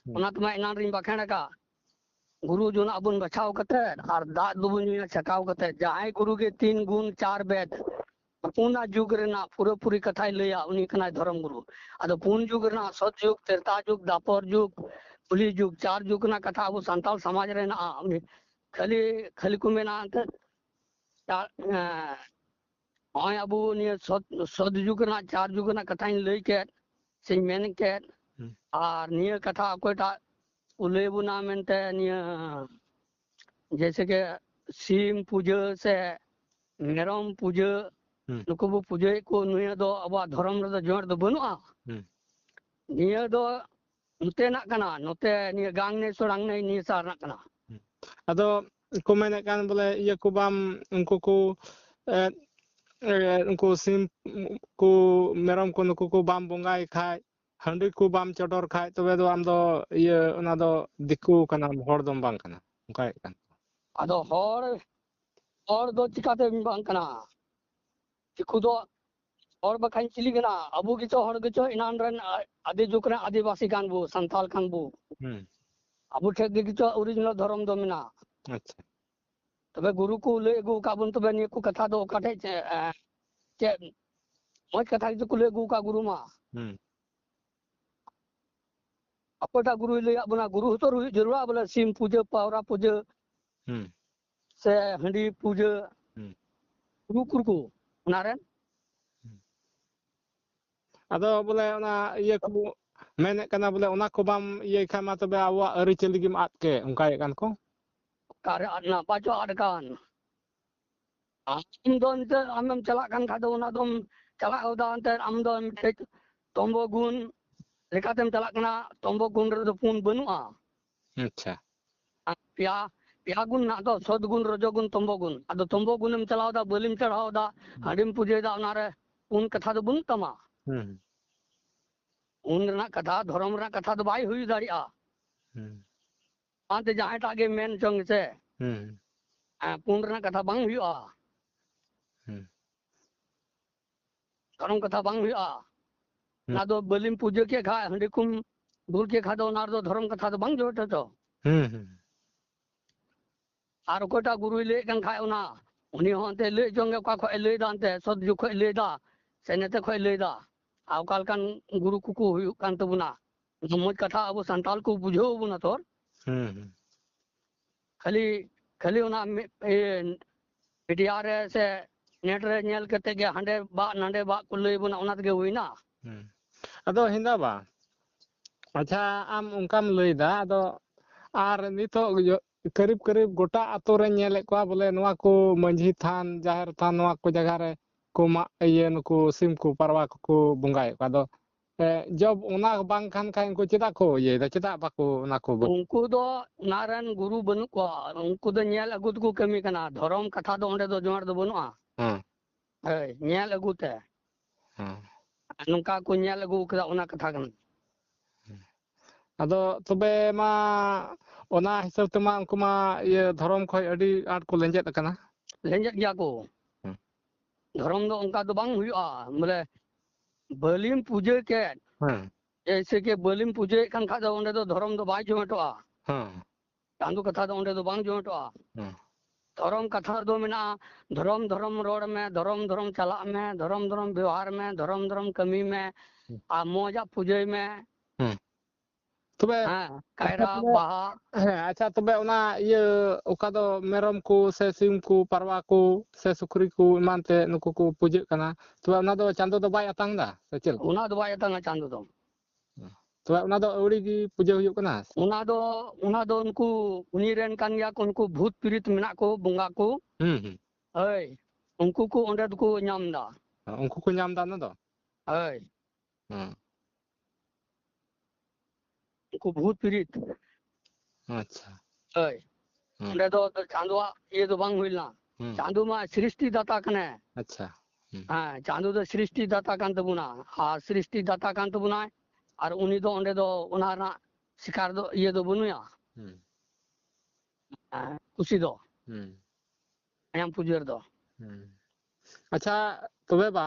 ᱦᱩᱸ᱾ ᱚᱱᱟ ᱛᱮᱢᱟ ᱮᱱᱟᱱ ᱨᱤᱧ ᱵᱟᱠᱷᱮᱲ ᱟᱠᱟᱫ, ᱜᱩᱨᱩ ᱡᱚᱱᱟᱜ ᱵᱚᱱ ᱵᱟᱪᱷᱟᱣ ᱠᱟᱛᱮ ᱟᱨ ᱫᱟᱜ ᱫᱚᱵᱚᱱ ᱧᱩᱭᱟ ᱪᱷᱟᱠᱟᱣ ᱠᱟᱛᱮ᱾ ᱡᱟᱦᱟᱸᱭ ᱜᱩᱨᱩ ᱜᱮ ᱛᱤᱱ ᱜᱩᱱ ᱪᱟᱨ ᱵᱮᱫ, ᱯᱩᱱᱟ ᱡᱩᱜᱽ ᱨᱮᱱᱟᱜ ᱯᱩᱨᱟᱹᱯᱩᱨᱤ ᱠᱟᱛᱷᱟᱭ ᱞᱟᱹᱭᱟ, ᱩᱱᱤ ᱠᱟᱱᱟᱭ ᱫᱷᱚᱨᱚᱢ ᱜᱩᱨᱩ᱾ ᱟᱫᱚ ᱯᱩᱱ ᱡᱩᱜᱽ ᱨᱮᱱᱟᱜ ᱥᱚᱛ ᱡᱩᱜᱽ, ᱛᱨᱮᱛᱟ ᱡᱩᱜᱽ, ᱫᱟᱯᱚᱨ ᱡᱩᱜᱽ, ᱠᱚᱞᱤ ᱡᱩᱜᱽ, ᱪᱟᱨ ᱡᱩᱜᱽ ᱨᱮᱱᱟᱜ ᱠᱟᱛᱷᱟ ᱟᱵᱚ ᱥᱟᱱᱛᱟᱲ ᱥᱚᱢᱟᱡᱽ ᱨᱮ ᱦᱮᱱᱟᱜᱼᱟ᱾ ᱩᱱᱤ ᱠᱷᱟᱹᱞᱤ, ᱠᱷᱟᱹᱞᱤ ᱠᱚ ᱢᱮᱱᱟ ᱮᱱᱛᱮᱫ ᱪᱟᱨ, ᱮᱸ, ᱱᱚᱜᱼᱚᱭ ᱟᱵᱚ ᱱᱤᱭᱟᱹ ᱥᱚᱛ, ᱥᱚᱛ ᱡᱩᱜᱽ ᱨᱮᱱᱟᱜ ᱪᱟᱨ ᱡᱩᱜᱽ ᱨᱮᱱᱟᱜ ᱠᱟᱛᱷᱟᱧ ᱞᱟᱹᱭ ᱠᱮᱫ, ᱥᱮᱧ ᱢᱮᱱ ᱠᱮᱫ᱾ ᱦᱩᱸ᱾ ᱟᱨ ᱱᱤᱭᱟᱹ ᱠᱟᱛᱷᱟ ᱚᱠᱚᱭᱴᱟᱜ ᱠᱚ ᱞᱟᱹᱭ ᱵᱚᱱᱟ ᱢᱮᱱᱛᱮ, ᱱᱤᱭᱟᱹ ᱡᱮᱭᱥᱮ ᱠᱤ ᱥᱤᱢ ᱯᱩᱡᱟᱹ ᱥᱮ ᱢᱮᱨᱚᱢ ᱯᱩᱡᱟᱹ, ᱦᱩᱸ᱾ ᱱᱩᱠᱩ ᱵᱚ ᱯᱩᱡᱟᱹᱭᱮᱫ ᱠᱚ, ᱱᱤᱭᱟᱹ ᱫᱚ ᱟᱵᱚᱣᱟᱜ ᱫᱷᱚᱨᱚᱢ ᱨᱮᱫᱚ ᱡᱚᱲ ᱫᱚ ᱵᱟᱹᱱᱩᱜᱼᱟ᱾ ᱦᱩᱸ᱾ ᱱᱤᱭᱟᱹ ᱫᱚ ᱱᱚᱛᱮᱱᱟᱜ ᱠᱟᱱᱟ, ᱱᱚᱛᱮ ᱱᱤᱭᱟᱹ ᱜᱟᱝ ᱱᱮᱭ ᱥᱚᱲᱟᱝ ᱱᱮᱭ ᱱᱤᱭᱟᱹ ᱥᱟᱦᱟᱨ ᱨᱮᱱᱟᱜ ᱠᱟᱱᱟ᱾ ᱦᱩᱸ᱾ ᱟᱫᱚ ᱠᱚ ᱢᱮᱱᱮᱫ ᱠᱟᱱ ᱵᱚᱞᱮ ᱤᱭᱟᱹ ᱠᱚ ᱵᱟᱢ, ᱩᱱᱠᱩ ᱠᱚ, ᱮ, ᱮ, ᱩᱱᱠᱩ ᱥᱤᱢ ᱠᱚ, ᱢᱮᱨᱚᱢ ᱠᱚ, ᱱᱩᱠᱩ ᱠᱚ ᱵᱟᱢ ᱵᱚᱸᱜᱟᱭ ᱠᱷᱟᱡ, ᱦᱟᱺᱰᱤ ᱠᱚ ᱵᱟᱢ ᱪᱚᱰᱚᱨ ᱠᱷᱟᱡ, ᱛᱚᱵᱮ ᱫᱚ ᱟᱢ ᱫᱚ ᱤᱭᱟᱹ, ᱚᱱᱟ ᱫᱚ ᱫᱤᱠᱩ ᱠᱟᱱᱟᱢ, ᱦᱚᱲ ᱫᱚᱢ ᱵᱟᱝ ᱠᱟᱱᱟ, ᱚᱱᱠᱟᱭᱮᱫ ᱠᱟᱱ᱾ ᱟᱫᱚ ᱦᱚᱲ, ᱦᱚᱲ ᱫᱚ ᱪᱤᱠᱟᱛᱮᱢ ᱵᱟᱝ ᱠᱟᱱᱟ? ᱫᱤᱠᱩ ᱫᱚ ᱦᱚᱲ ᱵᱟᱠᱷᱟᱱ ᱪᱤᱞᱤ ᱠᱟᱱᱟ? ᱟᱵᱚ ᱜᱮᱪᱚ ᱦᱚᱲ ᱜᱮᱪᱚ ᱮᱱᱟᱱ ᱨᱮᱱ, ᱟ-, ᱟᱹᱫᱤ ᱡᱩᱜᱽ ᱨᱮᱱ ᱟᱹᱫᱤᱵᱟᱹᱥᱤ ᱠᱟᱱ ᱵᱚ, ᱥᱟᱱᱛᱟᱲ ᱠᱟᱱ ᱵᱚ᱾ ᱦᱩᱸ᱾ ᱟᱵᱚ ᱴᱷᱮᱱ ᱜᱮ ᱜᱮᱪᱚ original ᱫᱷᱚᱨᱚᱢ ᱫᱚ ᱢᱮᱱᱟᱜᱼᱟ᱾ ᱟᱪᱪᱷᱟ᱾ ᱛᱚᱵᱮ ᱜᱩᱨᱩ ᱠᱚ ᱞᱟᱹᱭ ᱟᱹᱜᱩ ᱟᱠᱟᱫ ᱵᱚᱱ, ᱛᱚᱵᱮ ᱱᱤᱭᱟᱹ ᱠᱚ ᱠᱟᱛᱷᱟ ᱫᱚ ᱚᱠᱟ ᱴᱷᱮᱡ ᱪᱮ-, ᱮ, ᱪᱮᱫ ᱢᱚᱡᱽ ᱠᱟᱛᱷᱟ ᱜᱮᱪᱚ ᱠᱚ ᱞᱟᱹᱭ ᱟᱹᱜᱩ ᱟᱠᱟᱫ ᱜᱩᱨᱩ ᱢᱟ᱾ ᱦᱩᱸ᱾ ᱚᱠᱚᱭᱴᱟᱜ ᱜᱩᱨᱩᱭ ᱞᱟᱹᱭᱟᱫ ᱵᱚᱱᱟ? ᱜᱩᱨᱩ ᱦᱚᱸᱛᱚ ᱦᱩᱭᱩᱜ ᱡᱟᱹᱨᱩᱲᱟ, ᱵᱚᱞᱮ ᱥᱤᱢ ᱯᱩᱡᱟᱹ, ᱯᱟᱣᱨᱟ ᱯᱩᱡᱟᱹ, ᱦᱩᱸ᱾ ᱥᱮ ᱦᱟᱺᱰᱤ ᱯᱩᱡᱟᱹ, ᱦᱩᱸ᱾ ᱜᱩᱨᱩ ᱩᱠᱩᱨ ᱠᱚ ᱚᱱᱟ ᱨᱮᱱ? ᱦᱩᱸ᱾ ᱟᱫᱚ ᱵᱚᱞᱮ ᱚᱱᱟ ᱤᱭᱟᱹ ᱠᱚ ᱢᱮᱱᱮᱫ ᱠᱟᱱᱟ, ᱵᱚᱞᱮ ᱚᱱᱟ ᱠᱚ ᱵᱟᱢ ᱤᱭᱟᱹᱭ ᱠᱷᱟᱱ ᱢᱟ ᱛᱚᱵᱮ ᱟᱵᱚᱣᱟᱜ ᱟᱹᱨᱤᱪᱟᱹᱞᱤ ᱜᱮᱢ ᱟᱫ ᱠᱮᱫ, ᱚᱱᱠᱟᱭᱮᱫ ᱠᱟᱱ ᱠᱚ᱾ ᱚᱠᱟᱨᱮ ᱟᱫ ᱮᱱᱟ? ᱵᱟᱪᱚ ᱟᱫ ᱟᱠᱟᱱ᱾ ᱟᱢ ᱫᱚ ᱮᱱᱛᱮᱫ ᱟᱢᱮᱢ ᱪᱟᱞᱟᱜ ᱠᱟᱱ ᱠᱷᱟᱡ ᱫᱚ ᱚᱱᱟ ᱫᱚᱢ ᱪᱟᱞᱟᱜ ᱜᱚᱫᱟ, ᱮᱱᱛᱮᱫ ᱟᱢ ᱫᱚ ᱢᱤᱫᱴᱮᱡ ᱛᱚᱢᱵᱚ ᱜᱩᱱ, ᱞᱮᱠᱟᱛᱮᱢ ᱪᱟᱞᱟᱜ ᱠᱟᱱᱟ, ᱛᱚᱢᱵᱚ ᱜᱩᱱ ᱨᱮᱫᱚ ᱯᱩᱱ ᱵᱟᱹᱱᱩᱜᱼᱟ᱾ ᱟᱪᱪᱷᱟ᱾ ᱯᱮᱭᱟ, ᱯᱮᱭᱟ ᱜᱩᱱ ᱢᱮᱱᱟᱜ ᱫᱚ, ᱥᱚᱛ ᱜᱩᱱ, ᱨᱚᱡᱚ ᱜᱩᱱ, ᱛᱚᱢᱵᱚ ᱜᱩᱱ᱾ ᱟᱫᱚ ᱛᱚᱢᱵᱚ ᱜᱩᱱᱮᱢ ᱪᱟᱞᱟᱣ ᱫᱟ, ᱵᱟᱹᱞᱤᱢ ᱪᱟᱲᱦᱟᱣ ᱫᱟ, ᱦᱩᱸ᱾ ᱦᱟᱺᱰᱤᱢ ᱯᱩᱡᱟᱹᱭ ᱫᱟ, ᱚᱱᱟᱨᱮ ᱯᱩᱱ ᱠᱟᱛᱷᱟ ᱫᱚ ᱵᱟᱹᱱᱩᱜ ᱛᱟᱢᱟ᱾ ᱦᱩᱸ᱾ ᱯᱩᱱ ᱨᱮᱱᱟᱜ ᱠᱟᱛᱷᱟ, ᱫᱷᱚᱨᱚᱢ ᱨᱮᱱᱟᱜ ᱠᱟᱛᱷᱟ ᱫᱚ ᱵᱟᱭ ᱦᱩᱭ ᱫᱟᱲᱮᱭᱟᱜᱼᱟ᱾ ᱦᱩᱸ᱾ ᱚᱱᱟᱛᱮ ᱡᱟᱦᱟᱸᱭᱴᱟᱜ ᱜᱮ ᱢᱮᱱ ᱪᱚᱝ ᱥᱮ, ᱦᱩᱸ᱾ ᱮᱸ, ᱯᱩᱱ ᱨᱮᱱᱟᱜ ᱠᱟᱛᱷᱟ ᱵᱟᱝ ᱦᱩᱭᱩᱜᱼᱟ᱾ ᱦᱩᱸ᱾ ᱫᱷᱚᱨᱚᱢ ᱠᱟᱛᱷᱟ ᱵᱟᱝ ᱦᱩᱭᱩᱜᱼᱟ᱾ ᱦᱩᱸ᱾ ᱚᱱᱟ ᱫᱚ ᱵᱟᱹᱞᱤᱢ ᱯᱩᱡᱟᱹ ᱠᱮᱫ ᱠᱷᱟᱡ, ᱦᱟᱺᱰᱤ ᱠᱚᱢ ᱫᱩᱞ ᱠᱮᱫ ᱠᱷᱟᱡ ᱫᱚ, ᱚᱱᱟ ᱨᱮᱫᱚ ᱫᱷᱚᱨᱚᱢ ᱠᱟᱛᱷᱟ ᱫᱚ ᱵᱟᱝ ᱡᱚᱲᱤᱛᱚ ᱛᱚ᱾ ᱦᱩᱸ, ᱦᱩᱸ᱾ ᱟᱨ ᱚᱠᱚᱭᱴᱟᱜ ᱜᱩᱨᱩᱭ ᱞᱟᱹᱭᱮᱫ ᱠᱟᱱ ᱠᱷᱟᱡ, ᱚᱱᱟ ᱩᱱᱤ ᱦᱚᱸ ᱮᱱᱛᱮ ᱞᱟᱹᱭ ᱡᱚᱝ ᱜᱮ, ᱚᱠᱟ ᱠᱷᱚᱡ ᱮ ᱞᱟᱹᱭ ᱫᱟ, ᱮᱱᱛᱮ ᱥᱚᱛ ᱡᱩᱜᱽ ᱠᱷᱚᱡ ᱮ ᱞᱟᱹᱭ ᱫᱟ ᱥᱮ ᱱᱮᱛᱮ ᱠᱷᱚᱡ ᱮ ᱞᱟᱹᱭ ᱫᱟ, ᱟᱨ ᱚᱠᱟ ᱞᱮᱠᱟᱱ ᱜᱩᱨᱩ ᱠᱚᱠᱚ ᱦᱩᱭᱩᱜ ᱠᱟᱱ ᱛᱟᱵᱚᱱᱟ, ᱢᱚᱡᱽ ᱠᱟᱛᱷᱟ ᱟᱵᱚ ᱥᱟᱱᱛᱟᱞ ᱠᱚ ᱵᱩᱡᱷᱟᱹᱣ ᱵᱚᱱᱟ ᱛᱚ᱾ ᱦᱩᱸ, ᱦᱩᱸ᱾ ᱠᱷᱟᱹᱞᱤ, ᱠᱷᱟᱹᱞᱤ ᱚᱱᱟ ᱢᱤ-, ᱤᱭᱟᱹ, ᱢᱤᱰᱤᱭᱟ ᱨᱮ ᱥᱮ ᱱᱮᱴ ᱨᱮ ᱧᱮᱞ ᱠᱟᱛᱮ ᱜᱮ ᱦᱟᱸᱰᱮ ᱵᱟᱜ ᱱᱟᱸᱰᱮ ᱵᱟᱜ ᱠᱚ ᱞᱟᱹᱭ ᱵᱚᱱᱟ, ᱚᱱᱟ ᱛᱮᱜᱮ ᱦᱩᱭᱱᱟ᱾ ᱦᱩᱸ᱾ ᱟᱫᱚ ᱦᱮᱸᱫᱟ ᱵᱟ, ᱟᱪᱪᱷᱟ, ᱟᱢ ᱚᱱᱠᱟᱢ ᱞᱟᱹᱭᱫᱟ, ᱟᱫᱚ ᱟᱨ ᱱᱤᱛᱚᱜ ᱡᱚ-, ᱠᱟᱹᱨᱤᱵ ᱠᱟᱹᱨᱤᱵ ᱜᱚᱴᱟ ᱟᱛᱳ ᱨᱮᱧ ᱧᱮᱞᱮᱫ ᱠᱚᱣᱟ, ᱵᱚᱞᱮ ᱱᱚᱣᱟ ᱠᱚ ᱢᱟᱹᱡᱷᱤ ᱛᱷᱟᱱ, ᱡᱟᱦᱮᱨ ᱛᱷᱟᱱ, ᱱᱚᱣᱟ ᱠᱚ ᱡᱟᱭᱜᱟ ᱨᱮ ᱠᱚ ᱢᱟᱜ, ᱤᱭᱟᱹ, ᱱᱩᱠᱩ ᱥᱤᱢ ᱠᱚ, ᱯᱟᱨᱣᱟ ᱠᱚᱠᱚ ᱵᱚᱸᱜᱟᱭᱮᱫ ᱠᱚᱣᱟ᱾ ᱟᱫᱚ ᱮ, ᱡᱚᱵ ᱚᱱᱟ ᱵᱟᱝ ᱠᱷᱟᱱ ᱠᱷᱟᱡ ᱩᱱᱠᱩ ᱪᱮᱫᱟᱜ ᱠᱚ ᱤᱭᱟᱹᱭᱮᱫᱟ? ᱪᱮᱫᱟᱜ ᱵᱟᱠᱚ ᱚᱱᱟ ᱠᱚ ᱵᱟᱹ- ᱩᱱᱠᱩ ᱫᱚ ᱚᱱᱟ ᱨᱮᱱ ᱜᱩᱨᱩ ᱵᱟᱹᱱᱩᱜ ᱠᱚᱣᱟ᱾ ᱩᱱᱠᱩ ᱫᱚ ᱧᱮᱞ ᱟᱹᱜᱩ ᱛᱮᱠᱚ ᱠᱟᱹᱢᱤ ᱠᱟᱱᱟ᱾ ᱫᱷᱚᱨᱚᱢ ᱠᱟᱛᱷᱟ ᱫᱚ ᱚᱸᱰᱮ ᱫᱚ ᱡᱚᱦᱟᱨ ᱫᱚ ᱵᱟᱹᱱᱩᱜᱼᱟ᱾ ᱦᱮᱸ᱾ ᱦᱳᱭ, ᱧᱮᱞ ᱟᱹᱜᱩ ᱛᱮ᱾ ᱦᱮᱸ᱾ ᱱᱚᱝᱠᱟ ᱠᱚ ᱧᱮᱞ ᱟᱹᱜᱩ ᱠᱟᱫᱟ, ᱚᱱᱟ ᱠᱟᱛᱷᱟ ᱠᱟᱱᱟ᱾ ᱟᱫᱚ ᱛᱚᱵᱮ ᱢᱟ ᱚᱱᱟ ᱦᱤᱥᱟᱹᱵ ᱛᱮᱢᱟ ᱩᱱᱠᱩ ᱢᱟ ᱤᱭᱟᱹ ᱫᱷᱚᱨᱚᱢ ᱠᱷᱚᱡ ᱟᱹᱰᱤ ᱟᱸᱴ ᱠᱚ ᱞᱮᱸᱡᱮᱫ ᱟᱠᱟᱱᱟ᱾ ᱞᱮᱸᱡᱮᱫ ᱜᱮᱭᱟ ᱠᱚ᱾ ᱦᱮᱸ᱾ ᱫᱷᱚᱨᱚᱢ ᱫᱚ ᱚᱱᱠᱟ ᱫᱚ ᱵᱟᱝ ᱦᱩᱭᱩᱜᱼᱟ, ᱵᱚᱞᱮ ᱵᱟᱹᱞᱤᱢ ᱯᱩᱡᱟᱹ ᱠᱮᱫ, ᱦᱮᱸ᱾ ᱡᱮᱭᱥᱮ ᱠᱤ ᱵᱟᱹᱞᱤᱢ ᱯᱩᱡᱟᱹᱭᱮᱫ ᱠᱟᱱ ᱠᱷᱟᱡ ᱫᱚ ᱚᱸᱰᱮ ᱫᱚ ᱫᱷᱚᱨᱚᱢ ᱫᱚ ᱵᱟᱭ ᱡᱚᱢᱮᱴᱚᱜᱼᱟ᱾ ᱦᱮᱸ᱾ ᱪᱟᱸᱫᱚ ᱠᱟᱛᱷᱟ ᱫᱚ ᱚᱸᱰᱮ ᱫᱚ ᱵᱟᱝ ᱡᱚᱢᱮᱴᱚᱜᱼᱟ᱾ ᱦᱮᱸ᱾ ᱫᱷᱚᱨᱚᱢ ᱠᱟᱛᱷᱟ ᱨᱮᱫᱚ ᱢᱮᱱᱟᱜᱼᱟ, ᱫᱷᱚᱨᱚᱢ ᱫᱷᱚᱨᱚᱢ ᱨᱚᱲ ᱢᱮ, ᱫᱷᱚᱨᱚᱢ ᱫᱷᱚᱨᱚᱢ ᱪᱟᱞᱟᱜ ᱢᱮ, ᱫᱷᱚᱨᱚᱢ ᱫᱷᱚᱨᱚᱢ ᱵᱮᱣᱦᱟᱨ ᱢᱮ, ᱫᱷᱚᱨᱚᱢ ᱫᱷᱚᱨᱚᱢ ᱠᱟᱹᱢᱤ ᱢᱮ, ᱦᱮᱸ᱾ ᱟᱨ ᱢᱚᱡᱟᱜ ᱯᱩᱡᱟᱹᱭ ᱢᱮ᱾ ᱦᱮᱸ᱾ ᱛᱚᱵᱮ ᱦᱮᱸ, ᱟᱪᱪᱷᱟ, ᱠᱟᱭᱨᱟ, ᱛᱚᱵᱮ ᱵᱟᱦᱟ᱾ ᱦᱮᱸ, ᱟᱪᱪᱷᱟ, ᱛᱚᱵᱮ ᱚᱱᱟ ᱤᱭᱟᱹ ᱚᱠᱟ ᱫᱚ ᱢᱮᱨᱚᱢ ᱠᱚ ᱥᱮ ᱥᱤᱢ ᱠᱚ, ᱯᱟᱨᱣᱟ ᱠᱚ ᱥᱮ ᱥᱩᱠᱨᱤ ᱠᱚ ᱮᱢᱟᱱ ᱛᱮ ᱱᱩᱠᱩ ᱠᱚ ᱯᱩᱡᱟᱹᱜ ᱠᱟᱱᱟ, ᱛᱚᱵᱮ ᱚᱱᱟ ᱫᱚ ᱪᱟᱸᱫᱚ ᱫᱚ ᱵᱟᱭ ᱟᱛᱟᱝ ᱫᱟ ᱥᱮ ᱪᱮᱫ ᱞᱮᱠᱟ? ᱚᱱᱟ ᱫᱚ ᱵᱟᱭ ᱟᱛᱟᱝᱟ ᱪᱟᱸᱫᱚ ᱫᱚ᱾ ᱛᱚᱵᱮ ᱚᱱᱟ ᱫᱚ ᱟᱹᱣᱲᱤ ᱜᱮ ᱯᱩᱡᱟᱹ ᱦᱩᱭᱩᱜ ᱠᱟᱱᱟ? ᱚᱱᱟ ᱫᱚ, ᱚᱱᱟ ᱫᱚ ᱩᱱᱠᱩ ᱩᱱᱤ ᱨᱮᱱ ᱠᱟᱱ ᱜᱮᱭᱟ ᱠᱚ, ᱩᱱᱠᱩ ᱵᱷᱩᱛ ᱯᱤᱨᱤᱛ ᱢᱮᱱᱟᱜ ᱠᱚ, ᱵᱚᱸᱜᱟ ᱠᱚ᱾ ᱦᱩᱸ, ᱦᱩᱸ᱾ ᱦᱳᱭ, ᱩᱱᱠᱩ ᱠᱚ ᱚᱸᱰᱮ ᱫᱚᱠᱚ ᱧᱟᱢ ᱫᱟ᱾ ᱩᱱᱠᱩ ᱠᱚ ᱧᱟᱢ ᱫᱟ ᱚᱱᱟ ᱫᱚ? ᱦᱳᱭ᱾ ᱦᱩᱸ᱾ ᱩᱱᱠᱩ ᱵᱷᱩᱛ ᱯᱤᱨᱤᱛ᱾ ᱟᱪᱪᱷᱟ᱾ ᱦᱳᱭ᱾ ᱦᱩᱸ᱾ ᱚᱸᱰᱮ ᱫᱚ ᱪᱟᱸᱫᱳᱣᱟᱜ ᱤᱭᱟᱹ ᱫᱚ ᱵᱟᱝ ᱦᱩᱭ ᱞᱮᱱᱟ᱾ ᱦᱩᱸ᱾ ᱪᱟᱸᱫᱳ ᱢᱟ ᱥᱨᱤᱥᱴᱤ ᱫᱟᱛᱟ ᱠᱟᱱᱟᱭ᱾ ᱟᱪᱪᱷᱟ᱾ ᱦᱩᱸ᱾ ᱦᱮᱸ, ᱪᱟᱸᱫᱳ ᱫᱚ ᱥᱨᱤᱥᱴᱤ ᱫᱟᱛᱟ ᱠᱟᱱ ᱛᱟᱵᱚᱱᱟ, ᱟᱨ ᱥᱨᱤᱥᱴᱤ ᱫᱟᱛᱟ ᱠᱟᱱ ᱛᱟᱵᱚᱱᱟᱭ, ᱟᱨ ᱩᱱᱤ ᱫᱚ ᱚᱸᱰᱮ ᱫᱚ ᱚᱱᱟ ᱨᱮᱱᱟᱜ ᱥᱤᱠᱟᱨ ᱫᱚ ᱤᱭᱟᱹ ᱫᱚ ᱵᱟᱹᱱᱩᱭᱟ᱾ ᱦᱩᱸ᱾ ᱦᱮᱸ, ᱠᱩᱥᱤ ᱫᱚ᱾ ᱦᱩᱸ᱾ ᱢᱟᱭᱟᱢ ᱯᱩᱡᱟᱹ ᱨᱮᱫᱚ᱾ ᱦᱩᱸ᱾ ᱟᱪᱪᱷᱟ, ᱛᱚᱵᱮ ᱵᱟ,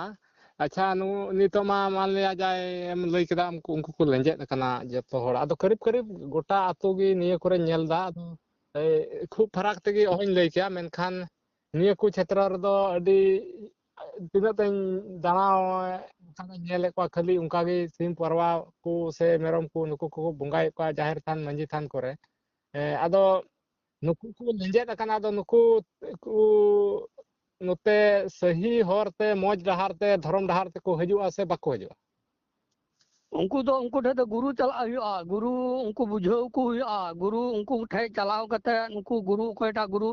ᱟᱪᱪᱷᱟ, ᱱᱩ-, ᱱᱤᱛᱚᱜ ᱢᱟ ᱢᱟᱱ ᱞᱤᱭᱟ ᱡᱟᱭ ᱮᱢ ᱞᱟᱹᱭ ᱠᱮᱫᱟ, ᱩᱱᱠᱩ, ᱩᱱᱠᱩ ᱠᱚ ᱞᱮᱸᱡᱮᱫ ᱟᱠᱟᱱᱟ ᱡᱚᱛᱚ ᱦᱚᱲ᱾ ᱟᱫᱚ ᱠᱟᱹᱨᱤᱵ ᱠᱟᱹᱨᱤᱵ ᱜᱚᱴᱟ ᱟᱹᱛᱩ ᱜᱮ ᱱᱤᱭᱟᱹ ᱠᱚᱨᱮ ᱧᱮᱞ ᱮᱫᱟ᱾ ᱟᱫᱚ, ᱮ, ᱠᱷᱩᱵ ᱯᱷᱟᱨᱟᱠ ᱛᱮᱜᱮ ᱚᱦᱚᱧ ᱞᱟᱹᱭ ᱠᱮᱭᱟ, ᱢᱮᱱᱠᱷᱟᱱ ᱱᱤᱭᱟᱹ ᱠᱚ ᱪᱷᱮᱛᱨᱚ ᱨᱮᱫᱚ ᱟᱹᱰᱤ, ᱛᱤᱱᱟᱹᱜ ᱛᱮᱧ ᱫᱟᱬᱟ ᱟᱠᱟᱫᱟ, ᱧᱮᱞᱮᱫ ᱠᱚᱣᱟ, ᱠᱷᱟᱹᱞᱤ ᱚᱱᱠᱟ ᱜᱮ ᱥᱤᱢ ᱯᱟᱨᱣᱟ ᱠᱚ ᱥᱮ ᱢᱮᱨᱚᱢ ᱠᱚ, ᱱᱩᱠᱩ ᱠᱚᱠᱚ ᱵᱚᱸᱜᱟᱭᱮᱫ ᱠᱚᱣᱟ ᱡᱟᱦᱮᱨ ᱛᱷᱟᱱ, ᱢᱟᱹᱡᱷᱤ ᱛᱷᱟᱱ ᱠᱚᱨᱮ᱾ ᱮ, ᱟᱫᱚ ᱱᱩᱠᱩ ᱠᱚ ᱞᱮᱸᱡᱮᱫ ᱟᱠᱟᱱᱟ᱾ ᱟᱫᱚ ᱱᱩᱠᱩ ᱠᱚ ᱱᱚᱛᱮ ᱥᱟᱹᱦᱤ ᱦᱚᱨ ᱛᱮ, ᱢᱚᱡᱽ ᱰᱟᱦᱟᱨ ᱛᱮ, ᱫᱷᱚᱨᱚᱢ ᱰᱟᱦᱟᱨ ᱛᱮᱠᱚ ᱦᱤᱡᱩᱜᱼᱟ ᱥᱮ ᱵᱟᱠᱚ ᱦᱤᱡᱩᱜᱼᱟ? ᱩᱱᱠᱩ ᱫᱚ, ᱩᱱᱠᱩ ᱴᱷᱮᱱ ᱫᱚ ᱜᱩᱨᱩ ᱪᱟᱞᱟᱜ ᱦᱩᱭᱩᱜᱼᱟ᱾ ᱜᱩᱨᱩ ᱩᱱᱠᱩ ᱵᱩᱡᱷᱟᱹᱣ ᱠᱚ ᱦᱩᱭᱩᱜᱼᱟ᱾ ᱜᱩᱨᱩ ᱩᱱᱠᱩ ᱴᱷᱮᱱ ᱪᱟᱞᱟᱣ ᱠᱟᱛᱮ, ᱩᱱᱠᱩ ᱜᱩᱨᱩ ᱚᱠᱚᱭᱴᱟᱜ ᱜᱩᱨᱩ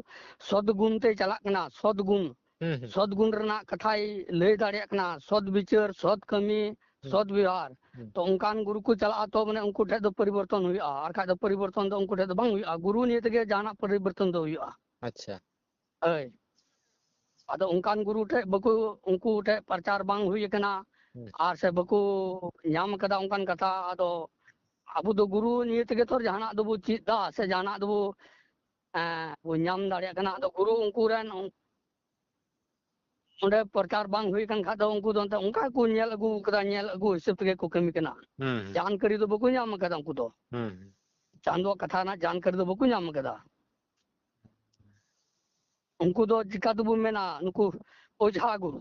ᱥᱚᱛ ᱜᱩᱱ ᱛᱮ ᱪᱟᱞᱟᱜ ᱠᱟᱱᱟ, ᱥᱚᱛ ᱜᱩᱱ, ᱦᱩᱸ, ᱦᱩᱸ᱾ ᱥᱚᱛ ᱜᱩᱱ ᱨᱮᱱᱟᱜ ᱠᱟᱛᱷᱟᱭ ᱞᱟᱹᱭ ᱫᱟᱲᱮᱭᱟᱜ ᱠᱟᱱᱟ, ᱥᱚᱛ ᱵᱤᱪᱟᱹᱨ, ᱥᱚᱛ ᱠᱟᱹᱢᱤ, ᱦᱩᱸ᱾ ᱥᱚᱛ ᱵᱮᱣᱦᱟᱨ᱾ ᱦᱩᱸ᱾ ᱛᱚ ᱚᱱᱠᱟᱱ ᱜᱩᱨᱩ ᱠᱚ ᱪᱟᱞᱟᱜᱼᱟ, ᱛᱚ ᱢᱟᱱᱮ ᱩᱱᱠᱩ ᱴᱷᱮᱱ ᱫᱚ ᱯᱚᱨᱤᱵᱚᱨᱛᱚᱱ ᱦᱩᱭᱩᱜᱼᱟ, ᱟᱨ ᱠᱷᱟᱡ ᱫᱚ ᱯᱚᱨᱤᱵᱚᱨᱛᱚᱱ ᱫᱚ ᱩᱱᱠᱩ ᱴᱷᱮᱱ ᱫᱚ ᱵᱟᱝ ᱦᱩᱭᱩᱜᱼᱟ᱾ ᱜᱩᱨᱩ ᱱᱤᱭᱮ ᱛᱮᱜᱮ ᱡᱟᱦᱟᱱᱟᱜ ᱯᱚᱨᱤᱵᱚᱨᱛᱚᱱ ᱫᱚ ᱦᱩᱭᱩᱜᱼᱟ᱾ ᱟᱪᱪᱷᱟ᱾ ᱦᱳᱭ᱾ ᱟᱫᱚ ᱚᱱᱠᱟᱱ ᱜᱩᱨᱩ ᱴᱷᱮᱡ ᱵᱟᱠᱚ, ᱩᱱᱠᱩ ᱴᱷᱮᱡ ᱯᱨᱚᱪᱟᱨ ᱵᱟᱝ ᱦᱩᱭ ᱟᱠᱟᱱᱟ, ᱦᱩᱸ᱾ ᱟᱨ ᱥᱮ ᱵᱟᱠᱚ ᱧᱟᱢ ᱟᱠᱟᱫᱟ ᱚᱱᱠᱟᱱ ᱠᱟᱛᱷᱟ᱾ ᱟᱫᱚ ᱟᱵᱚ ᱫᱚ ᱜᱩᱨᱩ ᱱᱤᱭᱮ ᱛᱮᱜᱮ ᱛᱚ ᱡᱟᱦᱟᱱᱟᱜ ᱫᱚᱵᱚ ᱪᱮᱫ ᱮᱫᱟ ᱥᱮ ᱡᱟᱦᱟᱱᱟᱜ ᱫᱚᱵᱚ, ᱮᱸ, ᱵᱚ ᱧᱟᱢ ᱫᱟᱲᱮᱭᱟᱜ ᱠᱟᱱᱟ᱾ ᱟᱫᱚ ᱜᱩᱨᱩ ᱩᱱᱠᱩ ᱨᱮᱱ ᱚᱸᱰᱮ ᱯᱨᱚᱪᱟᱨ ᱵᱟᱝ ᱦᱩᱭ ᱟᱠᱟᱱ ᱠᱷᱟᱡ ᱫᱚ ᱩᱱᱠᱩ ᱫᱚ ᱮᱱᱛᱮ ᱚᱱᱠᱟ ᱜᱮᱠᱚ ᱧᱮᱞ ᱟᱹᱜᱩ ᱟᱠᱟᱫᱟ, ᱧᱮᱞ ᱟᱹᱜᱩ ᱦᱤᱥᱟᱹᱵ ᱛᱮᱜᱮ ᱠᱚ ᱠᱟᱹᱢᱤ ᱠᱟᱱᱟ᱾ ᱦᱩᱸ, ᱦᱩᱸ᱾ ᱡᱟᱱᱠᱟᱨᱤ ᱫᱚ ᱵᱟᱠᱚ ᱧᱟᱢ ᱟᱠᱟᱫᱟ ᱩᱱᱠᱩ ᱫᱚ᱾ ᱦᱩᱸ, ᱦᱩᱸ᱾ ᱪᱟᱸᱫᱳᱣᱟᱜ ᱠᱟᱛᱷᱟ ᱨᱮᱱᱟᱜ ᱡᱟᱱᱠᱟᱨᱤ ᱫᱚ ᱵᱟᱠᱚ ᱧᱟᱢ ᱟᱠᱟᱫᱟ᱾ ᱩᱱᱠᱩ ᱫᱚ ᱪᱤᱠᱟ ᱛᱮᱵᱚ ᱢᱮᱱᱟ, ᱱᱩᱠᱩ ᱚᱡᱷᱟ ᱜᱩᱨᱩ,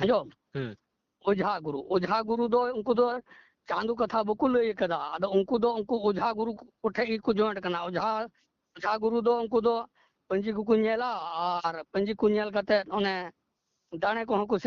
ᱟᱸᱡᱚᱢ? ᱦᱩᱸ᱾ ᱚᱡᱷᱟ ᱜᱩᱨᱩ, ᱚᱡᱷᱟ ᱜᱩᱨᱩ ᱫᱚ ᱩᱱᱠᱩ ᱫᱚ ᱪᱟᱸᱫᱳ ᱠᱟᱛᱷᱟ ᱵᱟᱠᱚ ᱞᱟᱹᱭ ᱟᱠᱟᱫᱟ᱾ ᱟᱫᱚ ᱩᱱᱠᱩ ᱫᱚ ᱩᱱᱠᱩ ᱚᱡᱷᱟ ᱜᱩᱨᱩ ᱠᱚ ᱴᱷᱮᱡ ᱜᱮᱠᱚ ᱡᱚᱭᱮᱱᱴ ᱠᱟᱱᱟ᱾ ᱚᱡᱷᱟ, ᱚᱡᱷᱟ ᱜᱩᱨᱩ ᱫᱚ ᱩᱱᱠᱩ ᱫᱚ ᱯᱟᱹᱧᱡᱤ ᱠᱚᱠᱚ ᱧᱮᱞᱟ, ᱟᱨ ᱯᱟᱹᱧᱡᱤ ᱠᱚ ᱧᱮᱞ ᱠᱟᱛᱮ ᱚᱱᱮ ᱫᱟᱲᱮ ᱠᱚᱦᱚᱸ ᱠᱚ